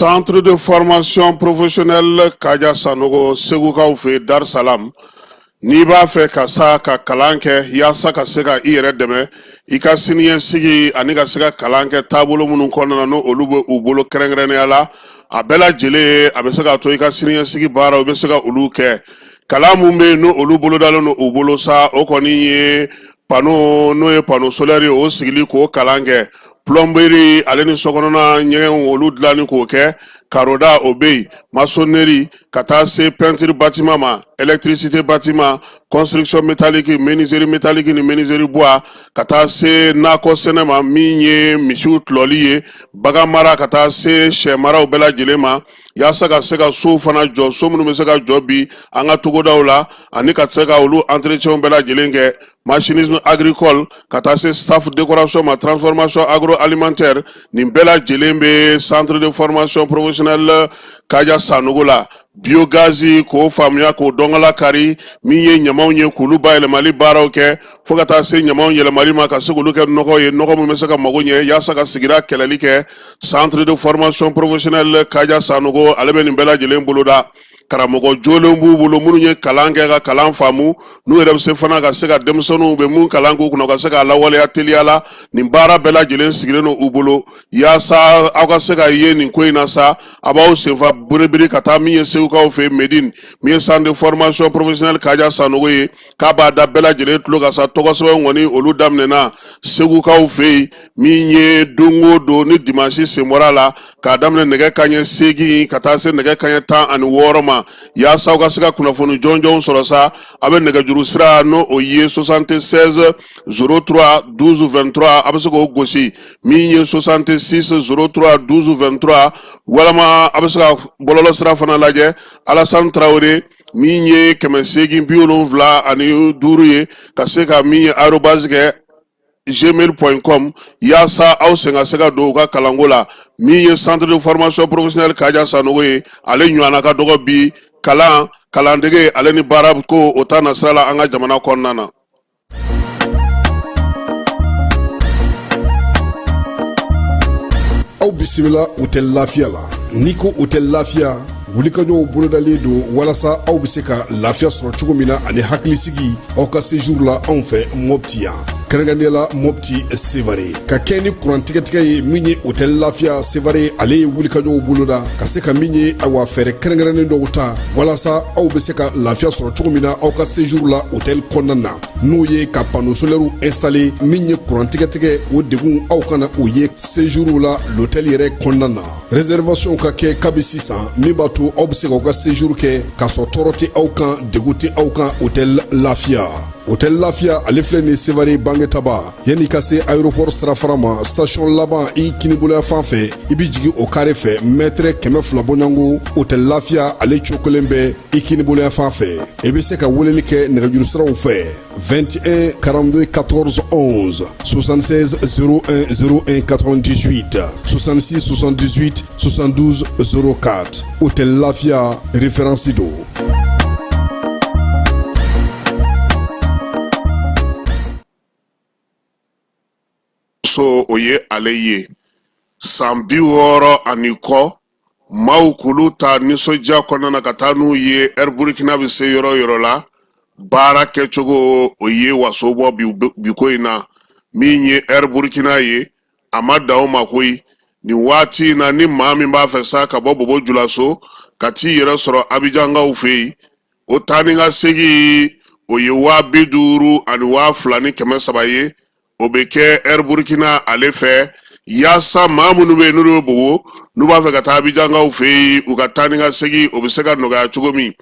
Centre de formation professionnelle Kaja Sanogo, Segukaw fɛ Dar Salam. N'i b'a fɛ ka sa ka kalan kɛ yaasa ka se ka i yɛrɛ dɛmɛ i ka siniɲɛsigi ani ka se ka kalan kɛ taabolo minnu kɔnɔna na, n'o olu bɛ u bolo kɛrɛnkɛrɛnnenya la, a bɛɛ lajɛlen a bɛ se k'a to i ka siniɲɛsigi baaraw i bɛ se ka olu kɛ. Kalan mun bɛ yen, n'o olu bolodalen don u bolo sa, o kɔni ye panneau, n'o ye panneau solaire ye, o sigili k'o kalan kɛ, plomberie ale ni sokɔnɔna ɲɛgɛnw olu dilanni k'o kɛ, karoda o bɛ yen, maçonnerie ka taa se peinture bâtiment ma, électricité bâtiment, construction métallique, menuiserie métallique ni menuiserie bois, ka taa se nakɔ sɛnɛ ma, min ye misiw tulɔli ye, bagan mara, ka taa se sɛ maraw bɛɛ lajɛlen ma, yaasa ka se ka sow fana jɔ, so minnu bɛ se ka jɔ bi an ka togodaw la, ani ka se ka olu entretien bɛɛ lajɛlen kɛ, machinisme agricole, ka taa se staff décoration ma, transformation agroalimentaire. Nin bɛɛ lajɛlen bɛ centre de formation professionnelle Kaja Sanogo la. Biogaz k'o faamuya, k'o dɔnkala kari, min ye ɲamaw ye, k'olu bayɛlɛmali baaraw kɛ, fo ka taa se ɲamaw yɛlɛmali ma ka se k'olu kɛ nɔgɔ ye, nɔgɔ min bɛ se ka mago ɲɛ yaasa ka sigida kɛlɛli kɛ. Centre de formation professionnelle Kaja Sanogo, ale bɛ nin bɛɛ lajɛlen boloda. Karamɔgɔ jolenw b'u bolo minnu ye kalan kɛ ka kalan faamu, n'u yɛrɛ bɛ se fana ka se ka denmisɛnninw bɛ mun kalan k'u kunna, ka se k'a lawaleya teliya la. Nin baara bɛɛ lajɛlen sigilen don u bolo yaasa aw ka se ka ye nin ko in na sa. A b'aw senfa biribiri ka taa min ye Segukaw fɛ Medine, min ye centre de formation professionnelle Kaja Sanogo ye, k'a b'a da bɛɛ lajɛlen tulo kan sa. Tɔgɔ sɛbɛn kɔni olu daminɛna Segukaw fɛ yen, min ye don o don ni dimansi sen bɔra a la, k'a daminɛ nɛgɛ kanɲɛ 8 ka taa se nɛgɛ kanɲɛ 16 ma. Yaasa aw ka se ka kunnafoni jɔnjɔnw sɔrɔ sa, a bɛ nɛgɛjuru sira, n'o o ye 76 03 12 23, a bɛ se k'o gosi, min ye 66 03 12 23, walima a bɛ se ka bɔlɔlɔ sira fana lajɛ, Alassane Traoré, min ye 875 ye, ka se ka min ye arobase kɛ gmail.com, yaasa aw sen ka se ka don u ka kalanko la. Min ye centre de formation professionnelle Kaja Sanogo ye, ale ɲɔgɔnna ka dɔgɔ bi kalan, kalandege ale ni baara ko o ta nasira la an ka jamana kɔnɔna na. Aw bisimila Hôtel Lafiya la. N'i ko Hôtel Lafiya, wulikajɔw bolodalen don walasa aw bɛ se ka lafiya sɔrɔ cogo min na ani hakilisigi aw ka séjour la anw fɛ Mɔpti yan, kɛrɛnkɛrɛnnenya la Mɔpti Sevare. Ka kɛ ni kuran tigɛtigɛ ye, min ye Hôtel Lafiya Sevare, ale ye wulikajɔw boloda ka se ka min ye, awa, fɛɛrɛ kɛrɛnkɛrɛnnen dɔw ta walasa aw bɛ se ka lafiya sɔrɔ cogo min na aw ka séjour la hôtel kɔnɔna na, n'o ye ka panneau solaire installé, min ye kuran tigɛtigɛ o degun aw kana o ye séjour la l'hôtel yɛrɛ kɔnɔna na. Réservation ka kɛ kabi sisan, min b'a to aw bɛ se k'aw ka séjour kɛ k'a sɔrɔ tɔɔrɔ tɛ aw kan, degun tɛ aw kan. Hôtel Lafiya, Hôtel Lafiya, ale filɛ nin Sevare Bangetaba, yanni ka se aéroport sirafara ma, station laban i kiniboloya fan fɛ, i bɛ jigin o carré fɛ, mètre 200 bɔɲɔgɔnko, Hôtel Lafiya ale cokolen bɛ i kiniboloya fan fɛ. I bɛ se ka weleli kɛ nɛgɛjuru siraw fɛ: 21 42 14 11, 76 01 01 98, 66 78 72 04. Hôtel Lafiya, référence don. So o ye ale ye san 60 ani kɔ, maaw k'olu ta nisɔndiya kɔnɔna na ka taa n'u ye Air Burkina bɛ se yɔrɔ o yɔrɔ la, baara kɛcogo o ye waso bɔ bi ko in na. Min ye Air Burkina ye, a ma dan o ma koyi. Nin waati in na, ni maa min b'a fɛ sa ka bɔ Bobo Julaso ka t'i yɛrɛ sɔrɔ Abijankaw fɛ yen, o taa ni ka segin o ye 50 000 ani 2300 ye. O bɛ kɛ Air Burkina ale fɛ. Yaasa maa minnu bɛ yen n'olu bɛ Bobo, n'u b'a fɛ ka taa Abijankaw fɛ yen, u ka taa ni ka segin o bɛ se ka nɔgɔya cogo min.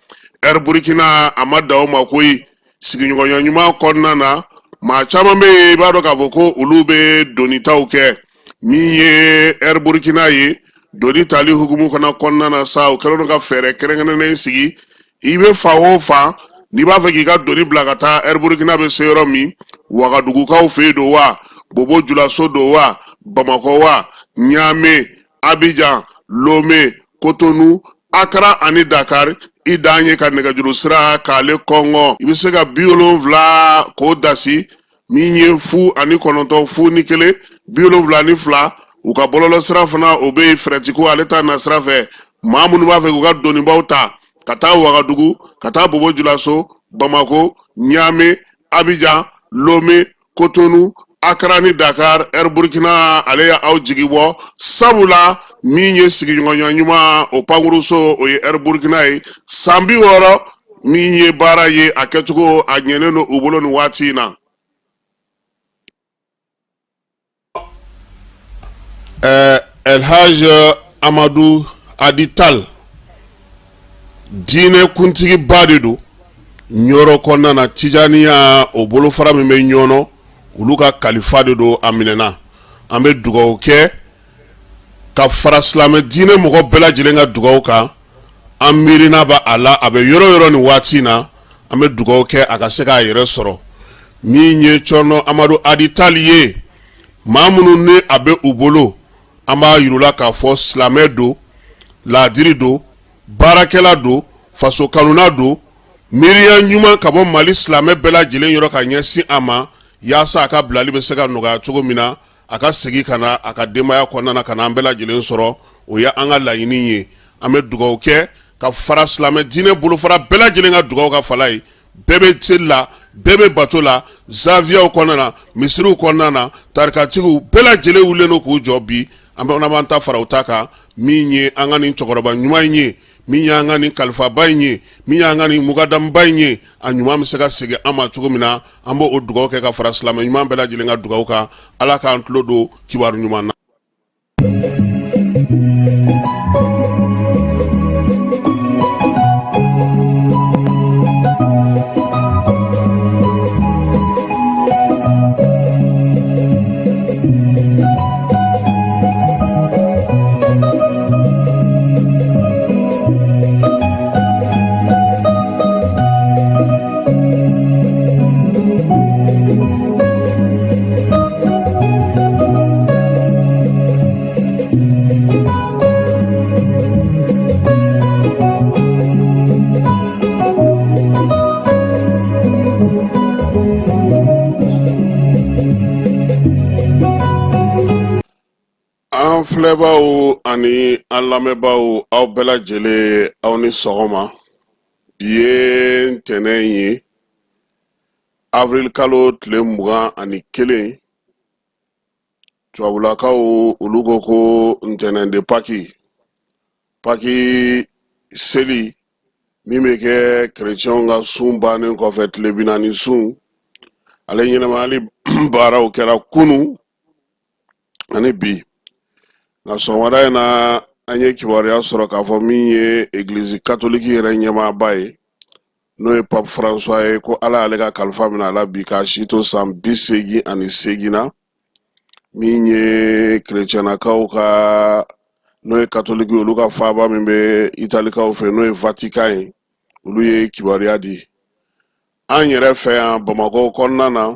Air Burkina a ma dan o ma koyi. Sigiɲɔgɔnya ɲuman kɔnɔna na, maa caman bɛ yen, i b'a dɔn k'a fɔ ko olu bɛ donitaw kɛ. Min ye Air Burkina ye, doni tali hukumu fana kɔnɔna na sa, u kɛlen don ka fɛɛrɛ kɛrɛnkɛrɛnnen sigi. I bɛ fan o fan, n'i b'a fɛ k'i ka doni bila ka taa Air Burkina bɛ se yɔrɔ min, Wagadugukaw fɛ yen don wa, Bobo Julaso don wa, Bamakɔ wa, Ɲame, Abijan, Lome, Kotonu, Akara ani Dakar, i dan ye ka nɛgɛjuru sira k'ale kɔngɔ. I bɛ se ka 70 k'o dasi, min ye 09 01 72. U ka bɔlɔlɔ sira fana, o bɛ yen. Fɛrɛtiko ale ta na sira fɛ, maa minnu b'a fɛ k'u ka donibaw ta ka taa Wagadugu, ka taa Bobo Julaso, Bamako, Ɲame, Abijan, Lome, Kotonu, Akara ni Dakar, Air Burkina ale ye aw jigi bɔ, sabula min ye sigiɲɔgɔnya ɲuman o pankuruso, o ye Air Burkina ye. San 60 min ye baara ye, a kɛcogo a ɲɛnen don u bolo nin waati in na. Elhaj Amadu Adi Tal, diinɛ kuntigiba de don Ɲɔrɔ kɔnɔna na. Tijaniya o bolofara min bɛ Ɲɔnɔ, olu ka kalifa de don. A minɛna. An bɛ dugawu kɛ ka fara silamɛ diinɛ mɔgɔ bɛɛ lajɛlen ka dugawu kan. An miirina b'a a la, a bɛ yɔrɔ yɔrɔ nin waati in na. An bɛ dugawu kɛ a ka se k'a yɛrɛ sɔrɔ. Min ye Cɔrɔnɔ Amadu Adi Tal ye, maa minnu ni a bɛ u bolo, an b'a yir'u la k'a fɔ silamɛ don, laadiri don, baarakɛla don, faso kanuna don. Miiriya ɲuman ka bɔ Mali silamɛ bɛɛ lajɛlen yɔrɔ ka ɲɛsin a ma, yaasa a ka bilali bɛ se ka nɔgɔya cogo min na, a ka segin ka na a ka denbaya kɔnɔna na, ka na an bɛɛ lajɛlen sɔrɔ. O ye an ka laɲini ye. An bɛ dugawu kɛ ka fara silamɛ diinɛ bolofara bɛɛ lajɛlen ka dugawu kan. Fala ye, bɛɛ bɛ seli la, bɛɛ bɛ bato la, zawiyaw kɔnɔna na, misiriw kɔnɔna na, tarikatigiw bɛɛ lajɛlen wulilen don k'u jɔ bi. An bɛ b'an ta fara u ta kan. Min ye an ka nin cɛkɔrɔba ɲuman in ye, min y'an ka nin kalifaba in ye, min y'an ka nin mukadamuba in ye, a ɲuman bɛ se ka segin an ma cogo min na, an b'o dugawu kɛ ka fara silamɛ ɲuman bɛɛ lajɛlen ka dugawu kan. Ala k'an tulo don kibaru ɲuman na. An filɛbaaw ani an lamɛnbaaw, aw bɛɛ lajɛlen, aw ni sɔgɔma. Bi ye ntɛnɛn ye, avril kalo tile 21. Tubabulakaw olu ko ko ntɛnɛn de Pâques, Pâques seli min bɛ kɛ kerecɛnw ka sun bannen kɔfɛ, tile 40 sun, ale ɲɛnamayali baaraw kɛra kunu ani bi. Nka sɔgɔmada in na, an ye kibaruya sɔrɔ k'a fɔ min ye egilizi katoliki yɛrɛ ɲɛmaaba ye, n'o ye Pape François ye, ko Ala y'ale ka kalifa minɛ a la bi, k'a si to san 88 na. Min ye kerecɛnnakaw ka, n'o ye katoliki, olu ka faaba min bɛ Italikaw fɛ, n'o ye Vatican ye, olu ye kibaruya di. An yɛrɛ fɛ yan Bamakɔ kɔnɔna na,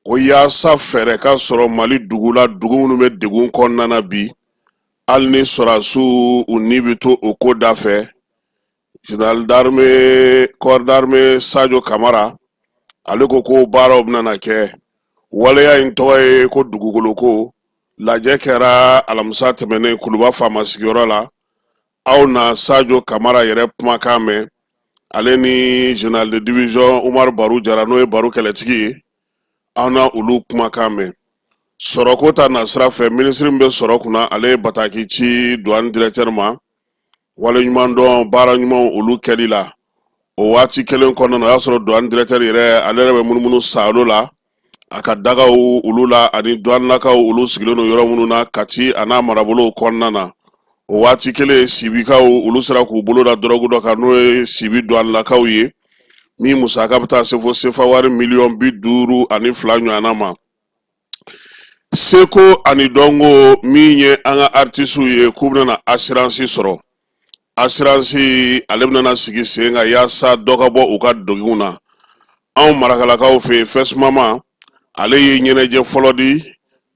ko yaasa fɛɛrɛ ka sɔrɔ Mali dugu la, dugu minnu bɛ degun kɔnɔna na bi, hali ni sɔrɔdasiw u ni bɛ to o ko da fɛ, général d'armée corps d'armée Sadio Kamara, ale ko ko baaraw bɛna na kɛ. Waleya in tɔgɔ ye ko dugukolo ko. Lajɛ kɛra alamisa tɛmɛnen Kuluba faama sigiyɔrɔ la. Aw na Sadio Kamara yɛrɛ kumakan mɛn, ale ni général de division Umaru Baru Jara, n'o ye Baru kɛlɛtigi ye, aw na olu kumakan mɛn. Sɔrɔko ta nasira fɛ, minisiri min bɛ sɔrɔ kunna, ale ye bataki ci douane directeur ma, waleɲumandɔn baara ɲumanw olu kɛli la. O waati kelen kɔnɔna na, o y'a sɔrɔ douane directeur yɛrɛ, ale yɛrɛ bɛ munumunu saalo la. A ka dagaw olu la ani duwanilakaw olu sigilen don yɔrɔ minnu na Kati a n'a marabolow kɔnɔna na. O waati kelen, Sibikaw olu sera k'u bolo da dɔrɔgu dɔ kan, n'o ye Sibi duwanilakaw ye, min musaka bɛ taa se fo sefa wari miliyɔn 52 ɲɔgɔnna ma. Seko ani dɔnko, min ye an ka artisiw ye, k'u bɛna asiransi sɔrɔ. Asiransi ale bɛna sigi sen kan yaasa dɔ ka bɔ u ka degunw na. Anw Marakalakaw fɛ yen, Fɛsumama ale ye ɲɛnajɛ fɔlɔ di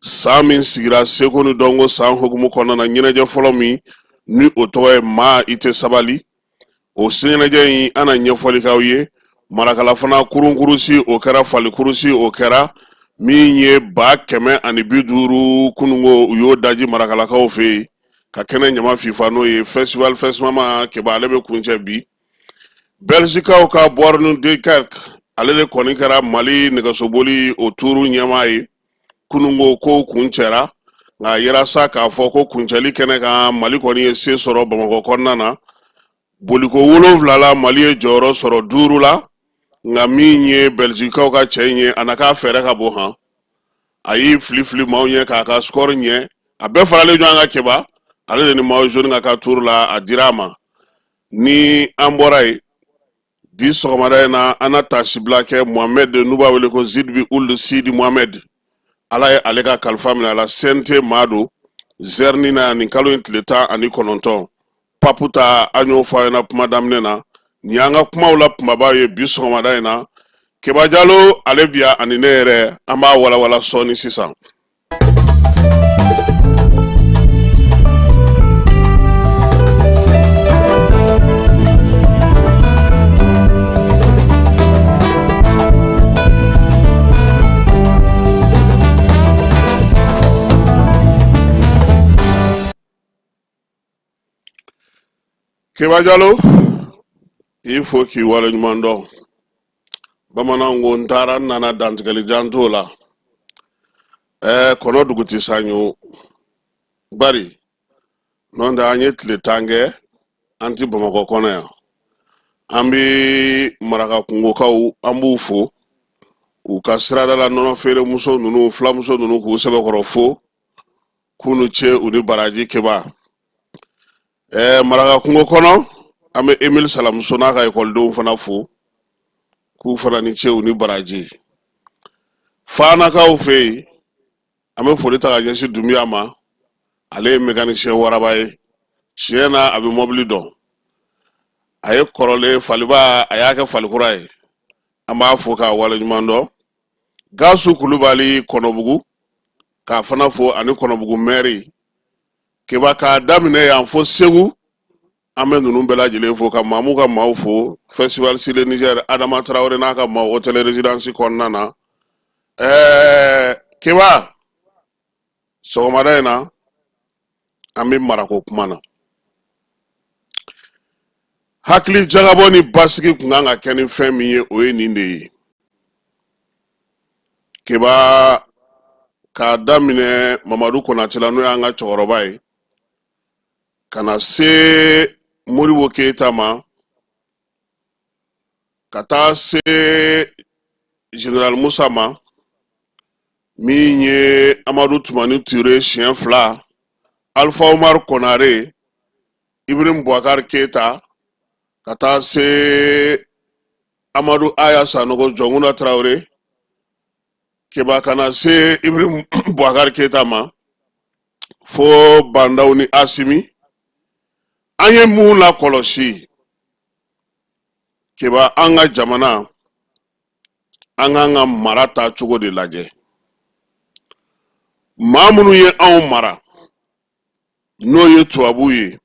san min sigira seko ni dɔnko san hukumu kɔnɔna na, ɲɛnajɛ fɔlɔ min ni o tɔgɔ ye Maa i tɛ sabali. O ɲɛnajɛ in, an na ɲɛfɔli k'aw ye. Marakala fana, kurunkurusi o kɛra, falikurusi o kɛra, min ye 150,000 kununko, u y'o daji Marakalakaw fɛ yen ka kɛnɛ ɲama fifa, n'o ye festival Fɛsumama. Keba, ale bɛ kuncɛ bi. Bɛlizikaw ka Bjorn De Clercq, ale de kɔni kɛra Mali nɛgɛsoboli o tuuru ɲɛmaa ye. Kununko ko kuncɛra, nka yira sa k'a fɔ ko kuncɛli kɛnɛ kan, Mali kɔni ye se sɔrɔ Bamakɔ kɔnɔna na. Boliko 7 la, Mali ye jɔyɔrɔ sɔrɔ duuru la. Nka min ye Bɛlizikaw ka cɛ in ye, a na k'a fɛɛrɛ ka bon han, a y'i fili fili maaw ɲɛ k'a ka score ɲɛ, a bɛɛ faralen ɲɔgɔn kan. Keba, ale de ni maillot jaune ka kan tour la, a dira a ma. Ni an bɔra yen, bi sɔgɔmada in na, an na taasibila kɛ Mohamɛd, n'u b'a wele ko Zidibi Uld Sidi Mohamɛd. Ala ye ale ka kalifa minɛ a la, CNT maa don, zɛrini na nin kalo in tile 19. Papu ta, an y'o fɔ a ɲɛna kuma daminɛ na. Nin y'an ka kumaw la kunbabaw ye bi sɔgɔmada in na. Keba Jalo, ale bi yan ani ne yɛrɛ, an b'a walawala sɔɔni sisan. Keba Jalo, k'i fo k'i waleɲuman dɔn. Bamananw ko n taara n nana, dantigɛli jan t'o la. Ɛɛ, kɔnɔ dugu tɛ sanyo bari n'o tɛ, an ye tile 10 kɛ an ti Bamakɔ kɔnɔ yan. An bɛ Maraka kungokaw, an b'u fo u ka sirada la nɔnɔ feere muso ninnu, fulamuso ninnu, k'u sɛbɛkɔrɔ fo k'u ni ce, u ni baraji. Keba, ɛɛ, Maraka kungo kɔnɔ, an bɛ Emile Salamuso n'a ka ekɔlidenw fana fo k'u fana ni ce, u ni baraji. Fanakaw fɛ yen, an bɛ foli ta ka ɲɛsin Dunbiya ma. Ale ye mécanicien waraba ye, tiɲɛ na a bɛ mɔbili dɔn. A ye kɔrɔlen faliba, a y'a kɛ falikura ye. An b'a fo k'a waleɲuman dɔn. Gasu Kulubali Kɔnɔbugu, k'a fana fo ani Kɔnɔbugu mɛri. Keba, k'a daminɛ yan fo Segu, an bɛ ninnu bɛɛ lajɛlen fo, ka Mamu ka maaw fo, festival sur le Niger, Adama Tarawele n'a ka maaw, hôtel résidence kɔnɔna na. Ɛɛ Keba, sɔgɔmada in na, an bɛ marako kuma na. Hakili jagabɔ ni basigi kun kan ka kɛ ni fɛn min ye, o ye nin de ye. Keba, k'a daminɛ Mamadu Konate la, n'o y'an ka cɛkɔrɔba ye, ka na se Modibo Keyita ma, ka taa se Général Musa ma, min ye Amadu Tumani Ture siɲɛ fila, Alpha Umar Konare, Ibrahim Boubacar Keita, ka taa se Amadu Aya Sanogo, Jɔnkunda Tarawele. Keba, ka na se Ibrahim Boubacar Keita ma, fo Bandaw ni Asimi. An ye mun lakɔlɔsi, Keba? An ka jamana, an k'an ka mara ta cogo de lajɛ. Maa minnu ye anw mara, n'o ye tubabuw ye,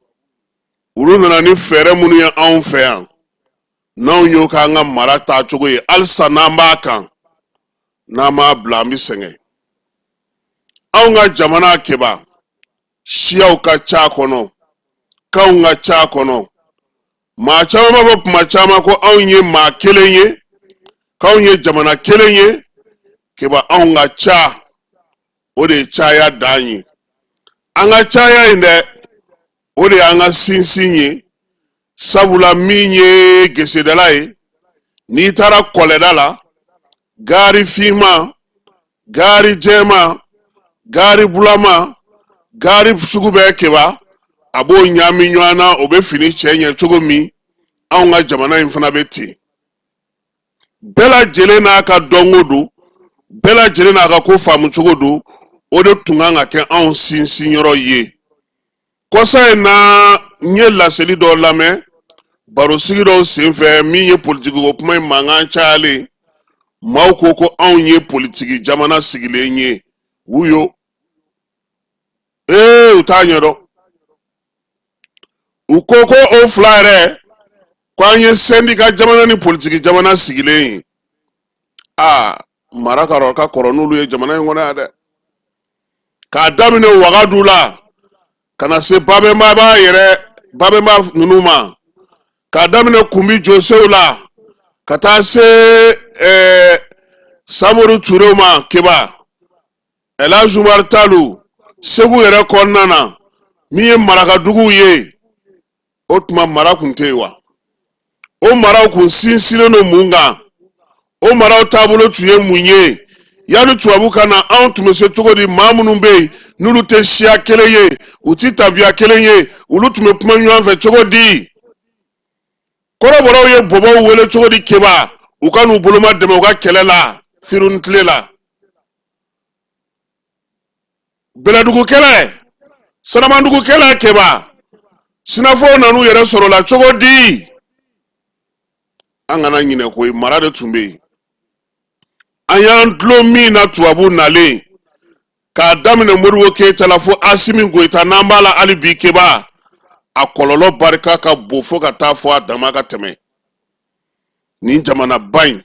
olu nana ni fɛɛrɛ minnu ye anw fɛ yan, n'anw y'o k'an ka mara ta cogo ye, halisa n'an b'a kan, n'an m'a bila, an bɛ sɛgɛn. Anw ka jamana, Keba, siyaw ka ca a kɔnɔ, kanw ka ca a kɔnɔ. Maa caman b'a fɔ kuma caman ko anw ye maa kelen ye, k'anw ye jamana kelen ye. Keba, anw ka ca, o de ye caya dan ye. An ka caya in dɛ, o de y'an ka sinsin ye. Sabula min ye gesedala ye, n'i taara kɔlɛda la, gaari finman Gaari jɛman, gaari bulama, gaari sugu bɛɛ keba, a b'o ɲaami ɲɔgɔn na, o bɛ fini cɛ ɲɛ cogo min, anw ka jamana in fana bɛ ten. Bɛɛ lajɛlen n'a ka dɔnko don, bɛɛ lajɛlen n'a ka ko faamu cogo don. O de tun kan ka kɛ anw sinsinyɔrɔ ye. Kɔsa in na, n ye laseli dɔ lamɛn barosigi dɔw senfɛ min ye politikiko kuma in mankan cayalen. Maaw ko ko anw ye politiki jamana sigilen ye. Wuyo, ee, u t'a ɲɛdɔn. U ko ko o fila yɛrɛ, ko an ye sɛndika jamana ni politiki jamana sigilen ye. Aa, mara ka kɔrɔ n'olu ye jamana in kɔnɔ yan dɛ, k'a daminɛ Wagadu la ka na se Babɛnba b'a yɛrɛ, Babɛnba ninnu ma, k'a daminɛ Kunbi Josew la ka taa se Samori Turew ma, Keba, Elhaji Umaru Talu, Segu yɛrɛ kɔnɔna na, min ye marakaduguw ye. O tuma mara kun tɛ yen wa? O maraw kun sinsinnen don mun kan? O maraw taabolo tun ye mun ye yanni tubabu ka na? Anw tun bɛ se cogo di? Maa minnu bɛ yen n'olu tɛ siya kelen ye, u tɛ tabiya kelen ye, olu tun bɛ kuma ɲɔgɔn fɛ cogo di? Kɔrɔbɔrɔw ye bɔbɔw wele cogo di Keba, u ka n'u boloma dɛmɛ u ka kɛlɛ la Firuni tile la? Bɛlɛdugu kɛlɛ, Sanamandugu kɛlɛ, Keba, sinafɔw nan'u yɛrɛ sɔrɔ la cogo di? An kana ɲinɛ koyi, mara de tun bɛ yen. An y'an dulon min na tubabu nalen, k'a daminɛ Modibo Keyita la fo Asimi Goyita, n'an b'a la hali bi Keba, a kɔlɔlɔ barika ka bon fo ka taa fɔ a dama ka tɛmɛ. Nin jamanaba in,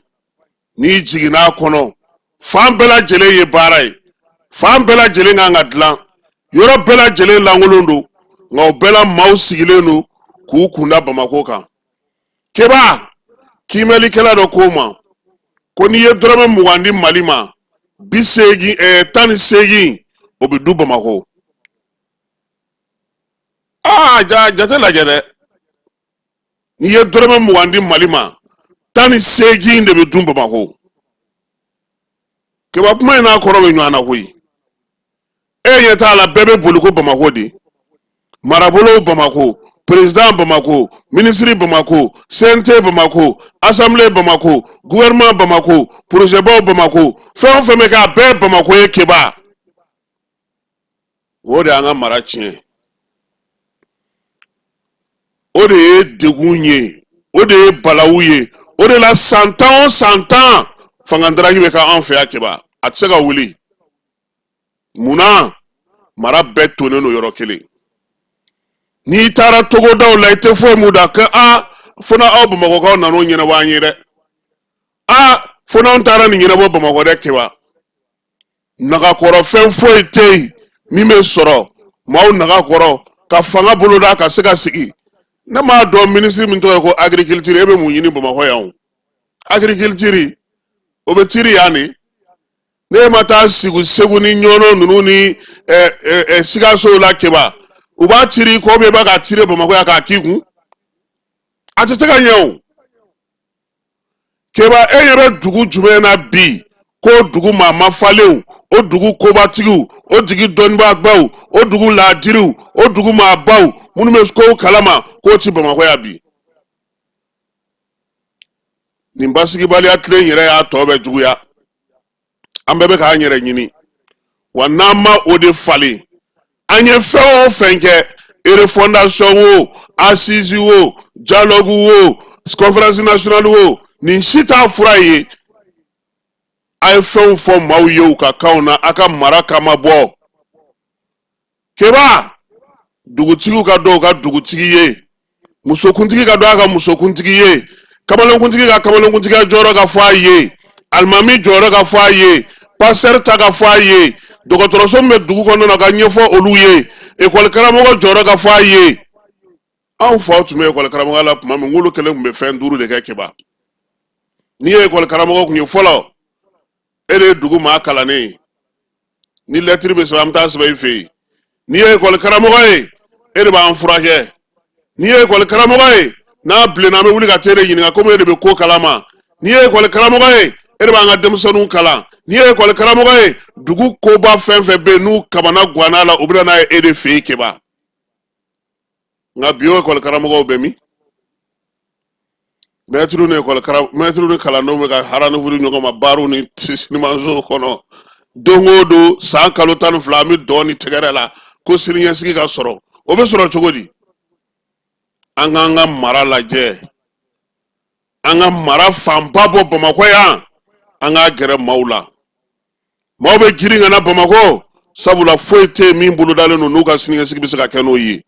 n'i jiginna a kɔnɔ, fan bɛɛ lajɛlen ye baara ye, fan bɛɛ lajɛlen kan ka dilan, yɔrɔ bɛɛ lajɛlen lankolon don, nka o bɛɛ la maaw sigilen don k'u kunda Bamakɔ kan. Keba, kiimɛlikɛla dɔ k'o ma ko n'i ye dɔrɔmɛ 20 di Mali ma, 80, 18, o bɛ dun Bamakɔ. Aa, ja jate lajɛ dɛ. N'i ye dɔrɔmɛ 20 di Mali ma, 18 de bɛ dun Bamakɔ. Keba, kuma in n'a kɔrɔ bɛ ɲɔgɔn na koyi. E ɲɛ t'a la, bɛɛ bɛ boli ko Bamakɔ de, marabolow Bamakɔ, président Bamakɔ, minisiri Bamakɔ, CNT Bamakɔ, assemblée Bamakɔ, gouvernement Bamakɔ, projetbaw Bamakɔ, fɛn o fɛn bɛ kɛ, a bɛɛ Bamakɔ ye. Keba, o de y'an ka mara tiɲɛ, o de ye degun ye, o de ye balawu ye. O de la san 10 o san 10, fanga daraki bɛ kɛ anw fɛ yan Keba, a tɛ se ka wuli. Munna? Mara bɛɛ tonnen don yɔrɔ kelen. N'i taara togodaw la, i tɛ foyi mun da ko a fo n'aw Bamakɔkaw nan'o ɲɛnabɔ an ye dɛ, a fo n'anw taara nin ɲɛnabɔ Bamakɔ dɛ. Keba, nagakɔrɔfɛn foyi tɛ yen min bɛ sɔrɔ maaw naga kɔrɔ ka fanga boloda ka se ka sigi. Ne m'a dɔn, minisiri min tɔgɔ ye ko agriculture, e bɛ mun ɲini Bamakɔ yan? O agriculture, o bɛ tiri yan de. Ne ma taa sigi Segu ni Ɲɔnɔ ninnu ni Sikasow la Keba, u b'a tiri kɔ bɛ b'a ka tiri Bamakɔ yan k'a k'i kun, a tɛ se ka ɲɛ o. Keba, e ɲɛ bɛ dugu jumɛn na bi ko dugu maa mafalenw, o dugu kobatigiw, o dugu dɔnnibaabaw, o dugu laadiriw, o dugu maabaw minnu bɛ kow kalama, k'o ti Bamakɔ yan bi? Nin basigibaliya tile in yɛrɛ y'a tɔ bɛɛ juguya. An bɛɛ bɛ k'an yɛrɛ ɲini wa. N'an ma o de falen, an ye fɛn o fɛn kɛ, refondation o, assise o, dialogue o, conférence nationale o, nin si t'a fura ye. A ye fɛnw fɔ maaw ye u ka kanw na, a ka mara kama bɔ. Keba, dugutigiw ka dɔw ka dugutigi ye, musokuntigi ka dɔn a ka musokuntigi ye, kamalenkuntigi ka kamalenkuntigiya jɔyɔrɔ ka fɔ a ye, alimami jɔyɔrɔ ka fɔ a ye, pasɛri ta ka fɔ a ye, dɔgɔtɔrɔso min bɛ dugu kɔnɔna na ka ɲɛfɔ olu ye, ekɔli karamɔgɔ jɔyɔrɔ ka fɔ a ye. Anw faw tun bɛ ekɔli karamɔgɔya la tuma min, k'olu kelen tun bɛ fɛn duuru de kɛ. Keba, n'i ye ekɔli karamɔgɔ kun ye fɔlɔ, e de ye dugu maa kalannen ye. Ni lɛtiri bɛ sɛbɛn, an bɛ taa sɛbɛn i fɛ yen. N'i ye ekɔli karamɔgɔ ye, e de b'an furakɛ. N'i ye ekɔli karamɔgɔ ye, n'a bilenna, an bɛ wuli ka t'e de ɲininka, komi e de bɛ ko kalama. N'i ye ekɔli karamɔgɔ ye, e de b'an ka denmisɛnninw kalan. N'i ye ekɔli karamɔgɔ ye, dugu koba fɛn fɛn bɛ yen, n'u kamana ganna la, u bɛ na n'a ye e de fɛ yen, Keba. Nka bi, o ekɔli karamɔgɔw bɛ min? Mɛtiriw ni ekɔli karam mɛtiriw ni kalandenw bɛ ka haranifuru ɲɔgɔn ma baariw ni sinimansow kɔnɔ don o don. San kalo 12, an bɛ dɔn ni tɛgɛrɛ la ko siniɲɛsigi ka sɔrɔ. O bɛ sɔrɔ cogo di? An k'an ka mara lajɛ, an ka mara fanba bɔ Bamakɔ yan, an k'a gɛrɛ maaw la. Maaw bɛ girin ka na Bamakɔ, sabula foyi tɛ yen min bolodalen don n'u ka siniɲɛsigi bɛ se ka kɛ n'o ye.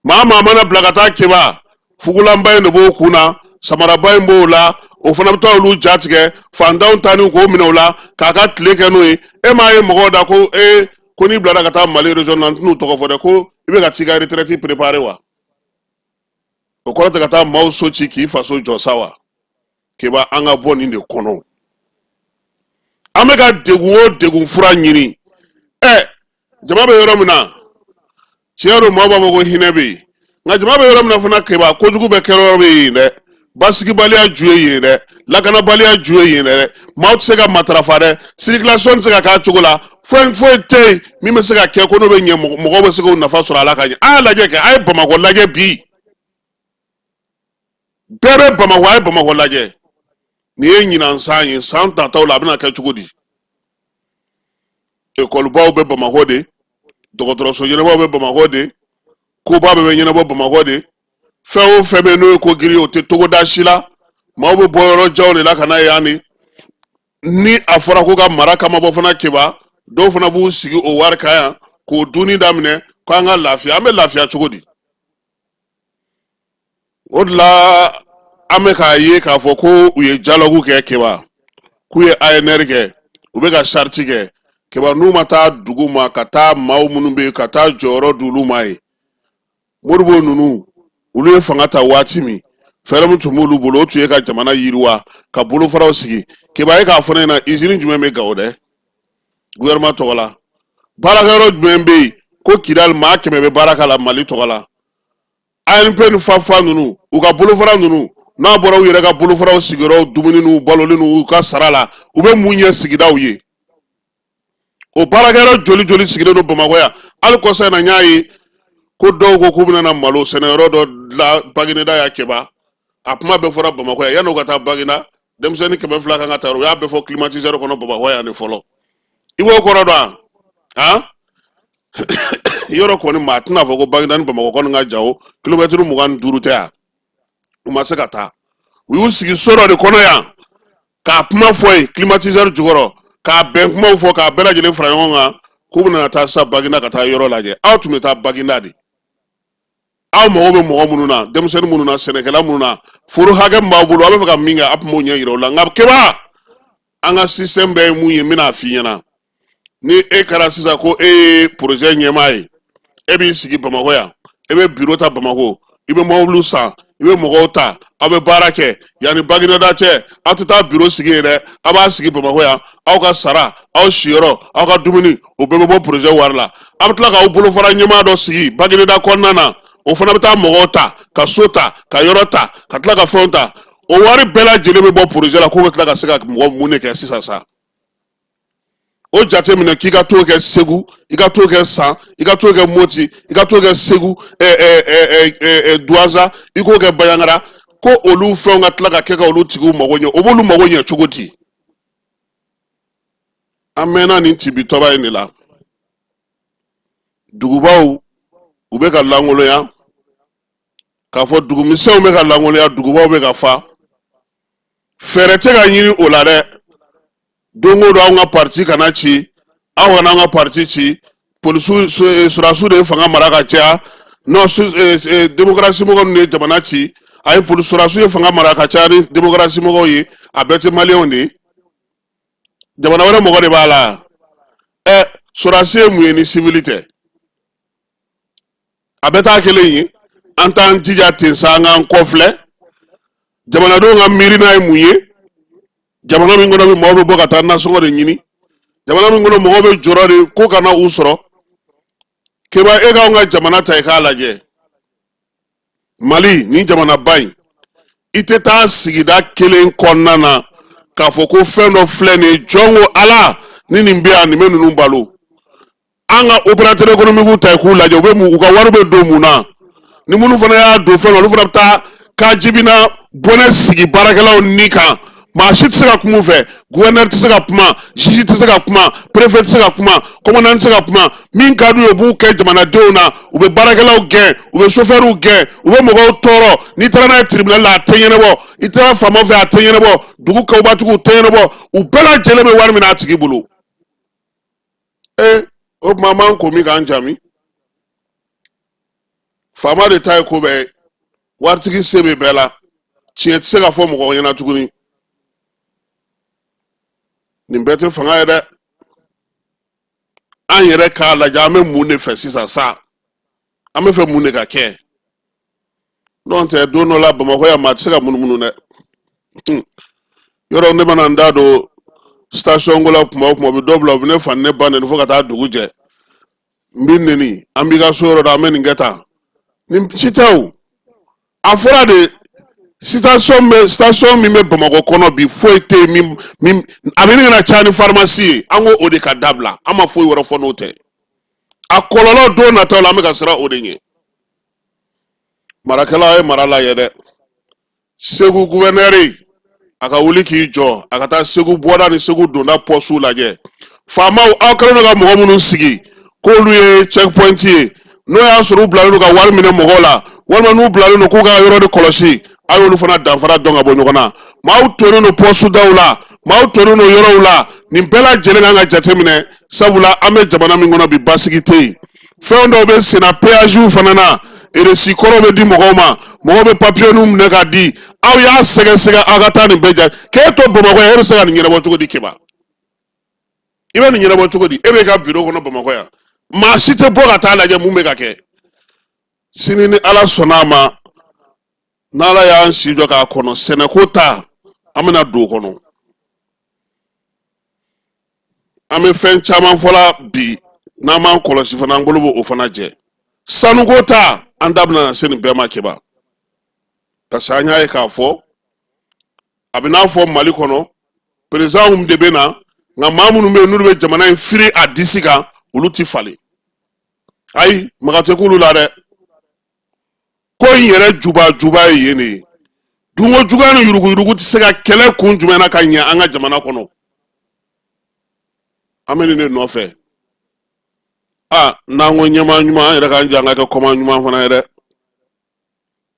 Maa maa mana bila ka taa Keba, fugulanba in de b'o kun na, samaraba in b'o la, o fana bɛ taa olu ja tigɛ, fantanw ta ni k'o minɛ o la k'a ka tile kɛ n'o ye. E m'a ye mɔgɔw da ko ee, ko n'i bilara ka taa Mali région na, n tɛn'u tɔgɔ fɔ dɛ, ko i bɛ ka t'i ka retraite préparer wa? O kɔrɔ tɛ ka taa maaw so ci k'i faso jɔ sa wa? Keba, an ka bɔ nin de kɔnɔ. An bɛ ka degun o degun fura ɲini. Ɛ, jama bɛ yɔrɔ min na, tiɲɛ don, maaw b'a fɔ ko hinɛ bɛ yen, nka jama bɛ yɔrɔ min na fana, Keba, kojugu bɛ kɛ yɔrɔ bɛ yen dɛ. Basigibaliya ju ye yen dɛ, lakanabaliya ju ye yen dɛ. Maaw tɛ se ka matarafa dɛ, circulation tɛ se ka k'a cogo la, foyi foyi tɛ yen min bɛ se ka kɛ ko n'o bɛ ɲɛ, mɔgɔw bɛ se k'o nafa sɔrɔ a la ka ɲɛ. A y'a lajɛ kɛ, a ye Bamakɔ lajɛ bi, bɛɛ bɛ Bamakɔ, a ye Bamakɔ lajɛ. Nin ye ɲinan san ye, san nataw la a bɛna kɛ cogo di? Ekɔlibaw bɛ Bamakɔ de, dɔgɔtɔrɔso ɲɛnamaw bɛ Bamakɔ de, koba bɛɛ bɛ ɲɛnabɔ Bamakɔ de. Fɛn o fɛn bɛ n'o ye ko girin, o tɛ togoda si la. Maaw bɛ bɔ yɔrɔ janw de la ka na yan de. Ni a fɔra ko ka mara kama bɔ fana, Keba, dɔw fana b'u sigi o wari kan yan k'o dunni daminɛ ko an ka lafiya. An bɛ lafiya cogo di? O de la an bɛ k'a ye k'a fɔ ko u ye dialogue kɛ, Keba, k'u ye ANR kɛ, u bɛ ka charte kɛ. Keba, n'u ma taa dugu ma ka taa maaw minnu bɛ yen, ka taa jɔyɔrɔ di olu ma ye. Modibo ninnu, olu ye fanga ta waati min, fɛɛrɛ min tun b'olu bolo, o tun ye ka jamana yiriwa, ka bolofaraw sigi. Keba, ye k'a fɔ ne ɲɛna, izini jumɛn bɛ Gawo dɛ, gouvernement tɔgɔ la? Baarakɛyɔrɔ jumɛn bɛ yen ko Kidali maa 100 bɛ baara k'a la Mali tɔgɔ la? ANP ni FAFA ninnu, u ka bolofara ninnu, n'a bɔra u yɛrɛ ka bolofaraw sigiyɔrɔw, dumuni n'u baloli n'u ka sara la, u bɛ mun ɲɛ sigidaw ye? O baarakɛyɔrɔ joli joli sigilen don Bamakɔ yan? Hali kɔsa in na, n y'a ye ko dɔw ko k'u bɛna na malo sɛnɛyɔrɔ dɔ la Bagineda ya. Keba, a kuma bɛɛ fɔra Bamakɔ yan. Yan'u ka taa Baginda, denmisɛnnin 200 kan ka taa, u y'a bɛɛ fɔ climatiseur kɔnɔ Bamakɔ yan de fɔlɔ. I b'o kɔrɔ dɔn wa? Yɔrɔ kɔni, maa tɛna fɔ ko Baginda ni Bamakɔ kɔni ka jan, o kilomɛtiri 25 tɛ yan. U ma se ka taa, u y'u sigi so dɔ de kɔnɔ yan k'a kuma fɔ yen climatiseur jukɔrɔ, k'a bɛn kumaw fɔ, k'a bɛɛ lajɛlen fara ɲɔgɔn kan k'u bɛna taa sa Baginda ka taa yɔrɔ lajɛ. Aw tun bɛ taa Baginda de. Aw mago bɛ mɔgɔ minnu na, denmisɛnnin minnu na, sɛnɛkɛla minnu na, foro hakɛ min b'aw bolo, aw bɛ fɛ ka min kɛ, aw tun b'o ɲɛ yira u la. Nka Keba, an ka système bɛɛ ye mun ye, n bɛna f'i ɲɛna. Ni e kɛra sisan ko e ye projet ɲɛmaa ye, e b'i sigi Bamakɔ yan, e bɛ biro ta Bamakɔ, i bɛ mɔbiliw san, i bɛ mɔgɔw ta, aw bɛ baara kɛ yanni Bagineda cɛ. Aw tɛ taa biro sigi yen dɛ, aw b'a sigi Bamakɔ yan. Aw ka sara, aw siyɔrɔ, aw ka dumuni, o bɛɛ bɛ bɔ projet wari la. Aw bɛ tila k'aw bolofara ɲɛmaa dɔ sigi Bagineda kɔnɔna na, o fana bɛ taa mɔgɔw ta, ka so ta, ka yɔrɔ ta, ka tila ka fɛnw ta. O wari bɛɛ lajɛlen bɛ bɔ projet la. K'o bɛ tila ka se ka mɔgɔ mun de kɛ sisan sa? O jateminɛ k'i ka t'o kɛ Segu, i ka t'o kɛ San, i ka t'o kɛ Moti, i ka t'o kɛ Segu, Duwanza, i k'o kɛ Banjagara, ko olu fɛnw ka tila ka kɛ ka olu tigiw mago ɲɛ. O b'olu mago ɲɛ cogo di? An mɛnna nin tibitɔba in de la. Dugubaw, u bɛ ka lankolonya, k'a fɔ dugumisɛnw bɛ ka lankolonya, dugubaw bɛ ka fa. Fɛɛrɛ tɛ ka ɲini o la dɛ. Don o don, anw ka parti kana ci, aw kana an ka parti ci. Polisiw, sɔrɔdasiw de ye fanga mara ka caya. Non, démocratie mɔgɔ ninnu ye jamana ci. A ye polisi, sɔrɔdasiw ye fanga mara ka caya ni démocratie mɔgɔw ye. A bɛɛ tɛ maliyɛnw de ye, jamana wɛrɛ mɔgɔ de b'a la. Ɛ, sɔrɔdasi ye mun ye ni sivili tɛ? A bɛɛ t'a kelen ye. An t'an jija ten sa, an k'an kɔfilɛ. Jamanadenw ka miirina ye mun ye? Jamana min kɔnɔ bi, mɔgɔw bɛ bɔ ka taa nasɔngɔ de ɲini. Jamana min kɔnɔ, mɔgɔw bɛ jɔrɔ de ko kana u sɔrɔ. Keba, e k'anw ka jamana ta, i k'a lajɛ, Mali ni jamanaba in, i tɛ taa sigida kelen kɔnɔna na k'a fɔ ko fɛn dɔ filɛ nin ye, jɔn ko Ala ni nin bɛ yan, nin bɛ ninnu balo. An ka opérateur économique ta k'u lajɛ, u bɛ mun, u ka wari bɛ don mun na? Ni minnu fana y'a don fɛn na, olu fana bɛ taa kajibina bɔnɛ sigi baarakɛlaw ni kan. Maa si tɛ se ka kuma u fɛ. Gouverneur tɛ se ka kuma, juge tɛ se ka kuma, préfet tɛ se ka kuma, commandant tɛ se ka kuma. Min ka d'u ye, u b'u kɛ jamanadenw na. U bɛ baarakɛlaw gɛn, u bɛ chauffeurw gɛn, u bɛ mɔgɔw tɔɔrɔ. N'i taara n'a ye tribunal la, a tɛ ɲɛnabɔ. I taara faama fɛ, a tɛ ɲɛnabɔ. Dugu kawubatigiw tɛ ɲɛnabɔ. U bɛɛ lajɛlen bɛ wari minɛ a tigi bolo. Ee, o tuma an b'an ko min k'an jami, faama de ta ye ko bɛɛ ye, waritigi se bɛ bɛɛ la, tiɲɛ tɛ se ka fɔ mɔgɔ ɲɛna tuguni. Nin bɛɛ tɛ fanga ye dɛ. An yɛrɛ k'a lajɛ, an bɛ mun de fɛ sisan sa? An bɛ fɛ mun de ka kɛ? N'o tɛ, don dɔ la Bamakɔ yan, maa tɛ se ka munumunu dɛ. Yɔrɔ ne mana n da don station ko la kuma o kuma, u bɛ dɔ bila, u bɛ ne fa ni ne ba neni fo ka taa dugu jɛ. N b'i neni, an b'i ka so yɔrɔ dɔn, an bɛ nin kɛ tan. Nin si tɛ o. A fɔra de, station bɛ, station min bɛ Bamakɔ kɔnɔ bi, foyi tɛ yen min a bɛ ɲini ka na caya ni pharmacie ye. An ko o de ka dabila. An ma foyi wɛrɛ fɔ n'o tɛ. A kɔlɔlɔ don nataw la, an bɛ ka siran o de ɲɛ. Marakɛlaw ye mara lajɛ dɛ. Segu guvɛnɛri, a ka wuli k'i jɔ, a ka taa Segu bɔda ni Segu donda pɔsiw lajɛ. Faamaw, aw kɛlen don ka mɔgɔ minnu sigi k'olu ye checkpoint ye, n'o y'a sɔrɔ u bilalen don ka wari minɛ mɔgɔw la, walima n'u bilalen don k'u ka yɔrɔ de kɔlɔsi, a y'olu fana danfara dɔn ka bɔ ɲɔgɔn na. Maaw tonnen don pɔsu daw la, maaw tonnen don yɔrɔw la. Nin bɛɛ lajɛlen kan ka jateminɛ, sabula an bɛ jamana min kɔnɔ bi, basigi tɛ yen. Fɛn dɔw bɛ senna, péagew fana na, reçu kɔrɔ bɛ di mɔgɔw ma, mɔgɔw bɛ papiyeninw minɛ k'a di. Aw y'a sɛgɛsɛgɛ, aw ka taa nin bɛɛ ja. K'e to Bamakɔ yan, e bɛ se ka nin ɲɛnabɔ cogo di? Keba, i bɛ nin ɲɛnabɔ cogo di? E bɛ ka biro kɔnɔ Bamakɔ yan, maa si tɛ bɔ ka taa lajɛ mun bɛ ka kɛ. Sini, ni Ala sɔnna a ma, n'Ala y'an si jɔ k'a kɔnɔ, sɛnɛko ta, an bɛna don o kɔnɔ. An bɛ fɛn caman fɔla bi, n'an m'an kɔlɔsi fana, an bolo b'o fana jɛ. Sanuko ta, an da bɛna se nin bɛɛ ma, Keba, parce que an y'a ye k'a fɔ a bɛ n'a fɔ Mali kɔnɔ, perezanw de bɛ na, nka maa minnu bɛ yen n'olu bɛ jamana in firi a disi kan, olu ti falen. Ayi, maga tɛ k'olu la dɛ. Ko in yɛrɛ juba juba ye yen de ye. Dunko juguya ni yuruguyurugu tɛ se ka kɛlɛ kun jumɛn na ka ɲɛ an ka jamana kɔnɔ? An bɛ nin de nɔfɛ. A n'an ko ɲɛmaa ɲuman, an yɛrɛ k'an jɛ an ka kɛ kɔmaa ɲuman fana ye dɛ.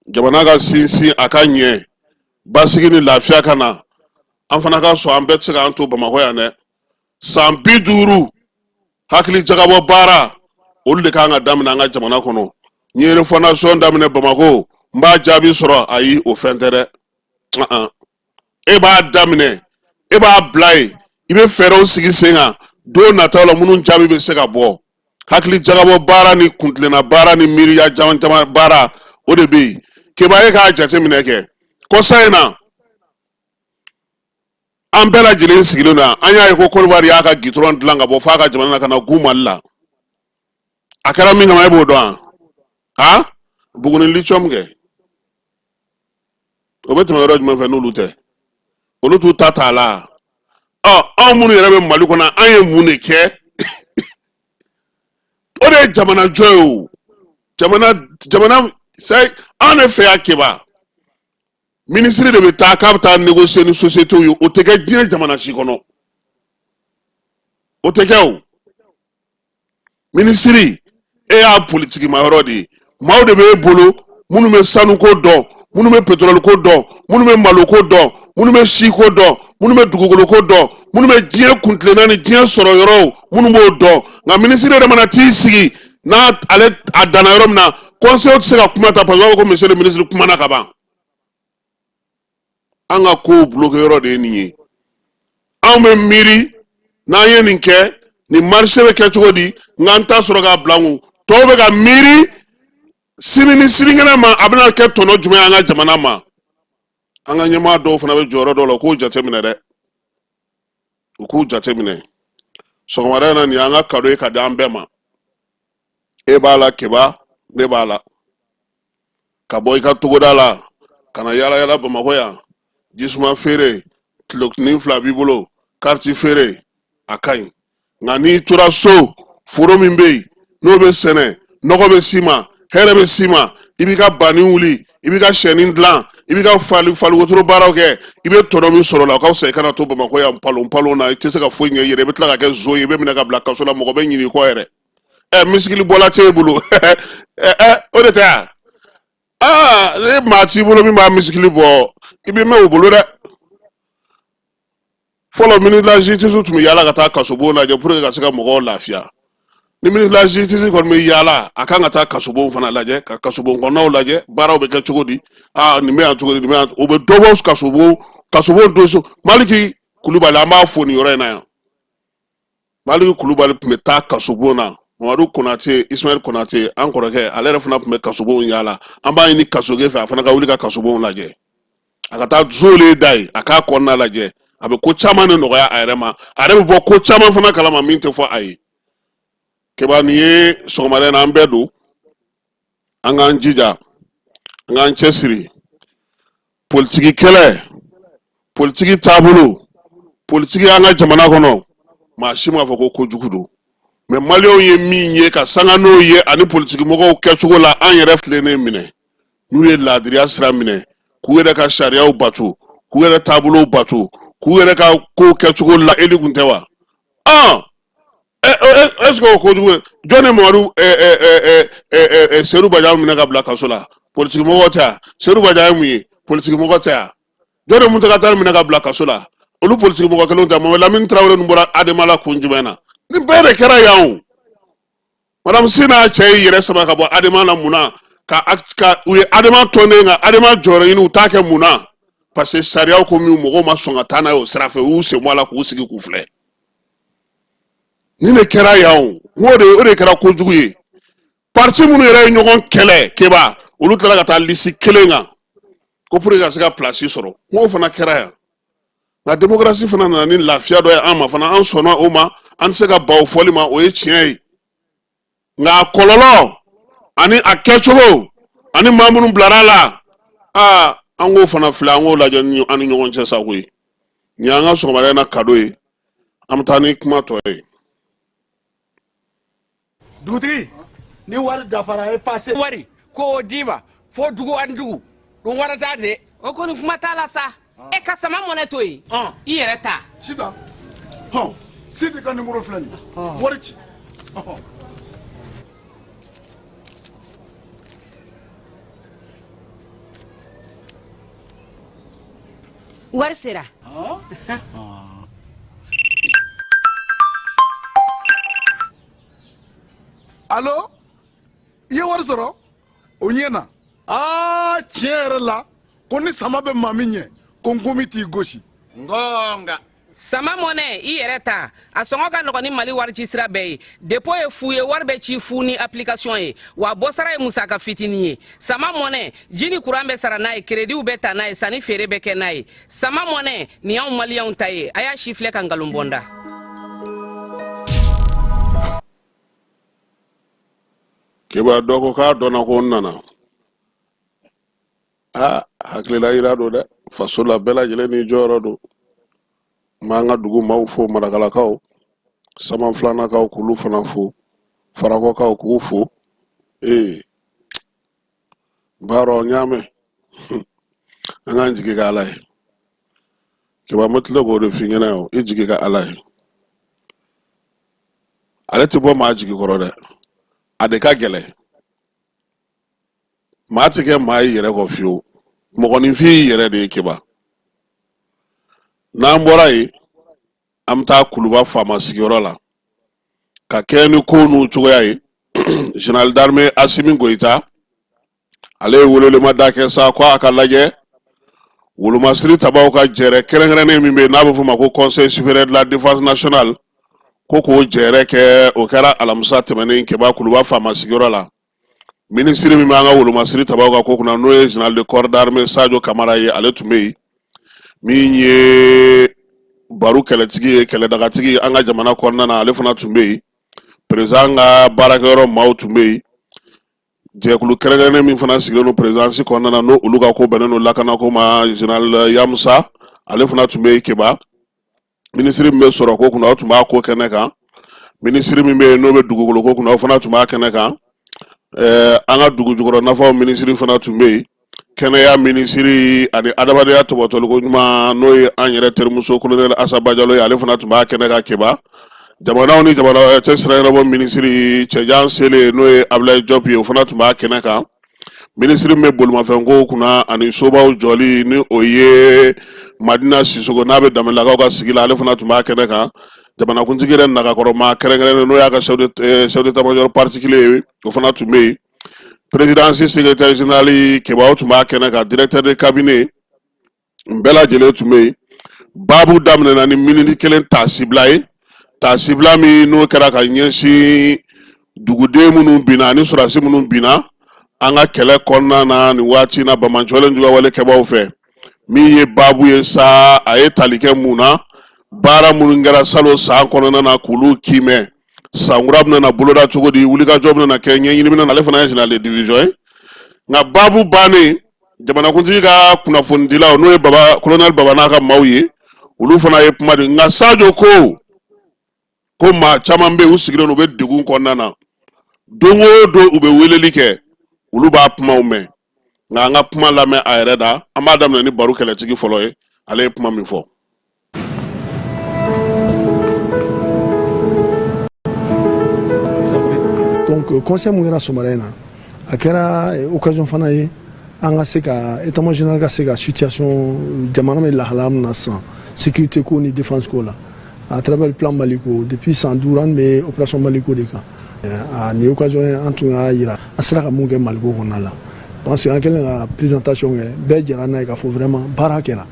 Jamana ka sinsin, a ka ɲɛ, basigi ni lafiya ka na. An fana ka sɔn, an bɛɛ tɛ se k'an to Bamakɔ yan dɛ. San 50 hakili jagabɔ baara, olu de kan ka daminɛ an ka jamana kɔnɔ. N ye refondation daminɛ Bamakɔ, n b'a jaabi sɔrɔ. Ayi, o fɛn tɛ dɛ. E b'a daminɛ, e b'a bila yen, i bɛ fɛɛrɛw sigi sen kan don nataw la minnu jaabi bɛ se ka bɔ. Hakili jagabɔ baara ni kuntilenna baara ni miiriya caman caman baara, o de bɛ yen. Keba, e k'a jateminɛ kɛ, kɔsa in na, an bɛɛ lajɛlen sigilen don yan, an y'a ye ko Côte y'a ka gitɔrɔn dilan ka bɔ f'a ka jamana na ka na gun Mali la. A kɛra min kama, e b'o dɔn wa? A Buguni lithium kɛ, o bɛ tɛmɛ yɔrɔ jumɛn fɛ n'olu tɛ? Olu t'u ta t'a la. Ɔ, anw minnu yɛrɛ bɛ Mali kɔnɔ, an ye mun de kɛ? O de ye jamana jɔ ye. O jamana an de fɛ yan, Keba, minisiri de bɛ taa k'a bɛ taa négocier ni société ye. O tɛ kɛ diɲɛ jamana si kɔnɔ, o tɛ kɛ. O minisiri, e y'a politiki ma yɔrɔ de ye. Maaw de b'e bolo minnu bɛ sanuko dɔn, minnu bɛ petrɔliko dɔn, minnu bɛ maloko dɔn, minnu bɛ siko dɔn, minnu bɛ dugukoloko dɔn, minnu bɛ diɲɛ kuntilenna ni diɲɛ sɔrɔ yɔrɔw, minnu b'o dɔn. Nka minisiri yɛrɛ mana t'i sigi n'a ale a danna yɔrɔ min na, conseil tɛ se ka kuma ta, parce que u b'a fɔ ko monsieur le ministre kumana ka ban. An ka kow bloqué yɔrɔ de ye nin ye. Anw bɛ miiri n'an ye nin kɛ, nin marché bɛ kɛ cogo di? Nka an t'a sɔrɔ k'a bila n kun. Tɔw bɛ ka miiri sini ni sinikɛnɛ ma, a bɛna kɛ tɔnɔ jumɛn ye an ka jamana ma? An ka ɲɛmaa dɔw fana bɛ jɔyɔrɔ dɔw la, u k'o jateminɛ dɛ, u k'u jateminɛ. Sɔgɔmada in na, nin y'an ka kado ye ka di an bɛɛ ma. E b'a la, Keba, ne b'a la. Ka bɔ i ka togoda la ka na yala yala Bamakɔ yan, jisuma feere, Nin fila b'i bolo, kariti feere a ka ɲi, nka n'i tora so, foro min bɛ yen n'o bɛ sɛnɛ, nɔgɔ bɛ s'i ma, hɛrɛ bɛ s'i ma, i b'i ka banni wuli, i b'i ka sɛni dilan, i b'i ka fali faliwotoro baaraw kɛ, i bɛ tɔnɔ min sɔrɔ o la, o ka fisa i kana to Bamakɔ yan palon palon na. I tɛ se ka foyi ɲɛ i yɛrɛ, i bɛ tila ka kɛ zon ye, i bɛ minɛ ka bila kaso la, mɔgɔ bɛ ɲinɛ i kɔ yɛrɛ. Ɛ, misikili bɔla t'e bolo, ɛ ɛ, o de tɛ yan. Aa, ni maa t'i bolo min b'a misikili bɔ, i bɛ mɛn o bolo dɛ. Fɔlɔ, ministre de la justice tun bɛ yaala ka taa kasobon lajɛ pour que ka se ka mɔgɔw lafiya. Ni ministre de la justice kɔni bɛ yaala, a kan ka taa kasobon fana lajɛ, ka kasobon kɔnɔnaw lajɛ, baaraw bɛ kɛ cogo di, aa, nin bɛ yan cogo di, nin bɛ yan. O bɛ dɔ bɔ kasobon dossier. Maliki Kulubali, an b'a fo nin yɔrɔ in na yan. Maliki Kulubali tun bɛ taa kasobon na. Mamadu Konate, Ismaɛl Konate, an kɔrɔkɛ, ale yɛrɛ fana tun bɛ kasobon yaala. An b'a ɲini kasoge fɛ, a fana ka wuli ka kasobon lajɛ, a ka taa zole da yen, a k'a kɔnɔna lajɛ. A bɛ ko caman de nɔgɔya a yɛrɛ ma, a yɛrɛ bɛ bɔ ko caman fana kalama min tɛ fɔ a ye. Keba, nin ye sɔgɔmada in na, an bɛɛ don, an k'an jija, an k'an cɛsiri. Politiki kɛlɛ, politiki taabolo, politiki an ka jamana kɔnɔ, maa si m'a fɔ ko kojugu don, mais maliyɛnw ye min ye ka sanga n'o ye ani politiki mɔgɔw kɛcogo la, an yɛrɛ tilennen minɛ, n'u ye laadiriya sira minɛ, k'u yɛrɛ ka sariyaw bato, k'u yɛrɛ taabolow bato, k'u yɛrɛ ka kow kɛcogo la, eli kun tɛ wa? Est ce que o kojugu ye? Jɔn ni Mamadu Seru Bajan minɛ ka bila kaso la? Politiki mɔgɔw tɛ yan? Seru Bajan ye mun ye? Politiki mɔgɔ tɛ yan? Jɔn ni Muntaka Tali minɛ ka bila kaso la? Olu politiki mɔgɔ kelenw tɛ? Mamadu Lamini Tarawele ninnu bɔra Adema la kun jumɛn na? Nin bɛɛ de kɛra yan o. Madame Sy n'a cɛ y'i yɛrɛ sama ka bɔ Adema la mun na? Ka u ye Adema tɔnden ka Adema jɔyɔrɔ ɲini, u t'a kɛ mun na? Parce que sariyaw ko min, mɔgɔw ma sɔn ka taa n'a ye o sira fɛ, u y'u sen bɔ a la k'u sigi k'u filɛ. Nin de kɛra yan o. N k'o de, o de kɛra kojugu ye. Parti minnu yɛrɛ ye ɲɔgɔn kɛlɛ, Keba, olu tilala ka taa lisi kelen kan ko pour que ka se ka place sɔrɔ. N k'o fana kɛra yan. Nka démocratie fana nana ni lafiya dɔ ye an ma fana, an sɔnna o ma, an tɛ se ka ban o fɔli ma, o ye tiɲɛ ye. Nka a kɔlɔlɔ ani a kɛcogo ani maa minnu bilara a la, aa, an k'o fana filɛ, an k'o lajɛ an ni ɲɔgɔn cɛ sa koyi. Nin y'an ka sɔgɔmada in na kado ye. An bɛ taa ni kuma tɔ ye. Dugutigi, ni wari dafara, e pase. Wari ko o d'i ma fo dugu ani dugu ɗum waɗata de. O kɔni, kuma t'a la sa. E ka sama mɔnɛ to yen, i yɛrɛ ta. Sitan, hɔn, Sidi ka nimoro filɛ nin ye, wari ci. Wari sera. Alo, i ye wari sɔrɔ o ɲɛ na. Aa, tiɲɛ yɛrɛ la, ko ni sama bɛ maa min ɲɛ, ko nkomi t'i gosi. Ngonga. Sama mɔnɛ, i yɛrɛ ta, a sɔngɔ ka nɔgɔn ni Mali wari ci sira bɛɛ ye. Dépôt ye fu ye, wari bɛ ci fu ni application ye, wa bɔsara ye musaka fitinin ye. Sama mɔnɛ, ji ni kuran bɛ sara n'a ye, kerediw bɛ ta n'a ye, sanni feere bɛ kɛ n'a ye. Sama mɔnɛ nin y'anw maliyɛnw ta ye. A y'a si filɛ ka nkalon bɔ n da. Keba, dɔ ko k'a dɔnna ko n nana. Aa, hakilila yira don dɛ. Faso la, bɛɛ lajɛlen n'i jɔyɔrɔ don. N b'an ka dugu maaw fo, Marakalakaw, Saman filanakaw, k'olu fana fo, Farakɔkaw, k'u fo. Ee, n b'a dɔn, n y'a mɛn. An k'an jigi kɛ Ala ye. Keba, n bɛ tila k'o de f'i ɲɛna o. I jigi kɛ Ala ye, ale tɛ bɔ maa jigi kɔrɔ dɛ. A de ka gɛlɛn, maa tɛ kɛ maa ye yɛrɛ kɔ fiyewu. Mɔgɔninfin y'i yɛrɛ de ye. Keba, n'an bɔra yen, an bɛ taa Kuluba faama sigiyɔrɔ la ka kɛɲɛ ni kow n'u cogoya ye. Général d'armée Asimi Goyita, ale ye welewelemada kɛ sa ko a ka lajɛ wolomasiri tabaw ka jɛrɛ kɛrɛnkɛrɛnnen min bɛ yen n'a bɛ f'o ma ko Conseil supérieur de la défense nationale, ko k'o jɛrɛ kɛ. O kɛra alamisa tɛmɛnen, Keba, Kuluba faama sigiyɔrɔ la. Minisiri min b'an ka wolomasiri tabaw ka ko kunna, n'o ye général de corps d'armée Sadio Kamara ye, ale tun bɛ yen. Min ye baro kɛlɛtigi ye, kɛlɛdagatigi an ka jamana kɔnɔna na, ale fana tun bɛ yen. Président ka baarakɛyɔrɔ maaw tun bɛ yen. Jɛkulu kɛrɛnkɛrɛnnen min fana sigilen don présidence kɔnɔna na, n'o olu ka ko bɛnnen don lakanako ma, général Yamusa, Ale fana tun bɛ yen. Keba, minisiri min bɛ sɔrɔ ko kunna, o tun b'a ko kɛnɛ kan. Minisiri min bɛ yen n'o bɛ dugukolo ko kunna, o fana tun b'a kɛnɛ kan. An ka dugu jukɔrɔ nafaw minisiri fana tun bɛ yen. Kɛnɛya minisiri ani adamadenya tɔbɔtɔliko ɲuman, n'o ye an yɛrɛ terimuso kolonɛli Asa Bajalo ye, ale fana tun b'a kɛnɛ kan. Keba, jamanaw ni jamana wɛrɛ cɛ sira ɲɛnabɔ minisiri cɛjan sele, n'o ye Abulayi Jɔp ye, o fana tun b'a kɛnɛ kan. Minisiri min bɛ bolimafɛnko kunna ani sobaw jɔli, ni o ye Madina Sisoko, n'a bɛ Danbɛlɛlakaw ka sigi la, ale fana tun b'a kɛnɛ kan. Jamanakuntigi yɛrɛ nagakɔrɔma kɛrɛnkɛrɛnnen, n'o y'a ka chef d'état-major particulier ye, o fana tun bɛ yen. Présidence secrétaire général, Keba, o tun b'a kɛnɛ kan. Directeur de cabinet bɛɛ lajɛlen tun bɛ yen. Baabu daminɛna ni miniti kelen taasibila ye, taasibila min n'o kɛra ka ɲɛsin duguden minnu binna ani sɔrɔdasi minnu binna an ka kɛlɛ kɔnɔna na nin waati na banbaanciwale juguyawale kɛbaaw fɛ. Min ye baabu ye sa, a ye tali kɛ mun na? Baara minnu kɛra salon san kɔnɔna na, k'olu kiimɛ. Sankura bɛna na boloda cogo di? Wulikajɔ bɛna na kɛ, ɲɛɲini bɛna na. Ale fana ye général de division ye. Nka baabu bannen, jamanakuntigi ka kunnafonidilaw, n'o ye baba colonel Baba n'a ka maaw ye, olu fana ye kuma di. Nka Sajo ko maa caman bɛ yen, u sigilen don, u bɛ degun kɔnɔna na. Don o don u bɛ weleli kɛ, olu b'a kumaw mɛn. Nka an ka kuma lamɛn a yɛrɛ da. An b'a daminɛ ni baro kɛlɛtigi fɔlɔ ye, ale ye kuma min fɔ. Donc conseil mun kɛra sɔgɔmada in na, a kɛra occasion fana ye an ka se ka état-major général ka se ka situation jamana bɛ lahalaya min na sisan, sécurité ko ni défense ko la, à travers le plan Maliko. Depuis san 5, an bɛ opération Maliko de kan. A nin occasion ye, an tun y'a yira an sera ka mun kɛ Maliko kɔnɔna la, parce que an kɛlen ka présentation kɛ, bɛɛ jɛra n'a ye k'a fɔ vraiment baara kɛra.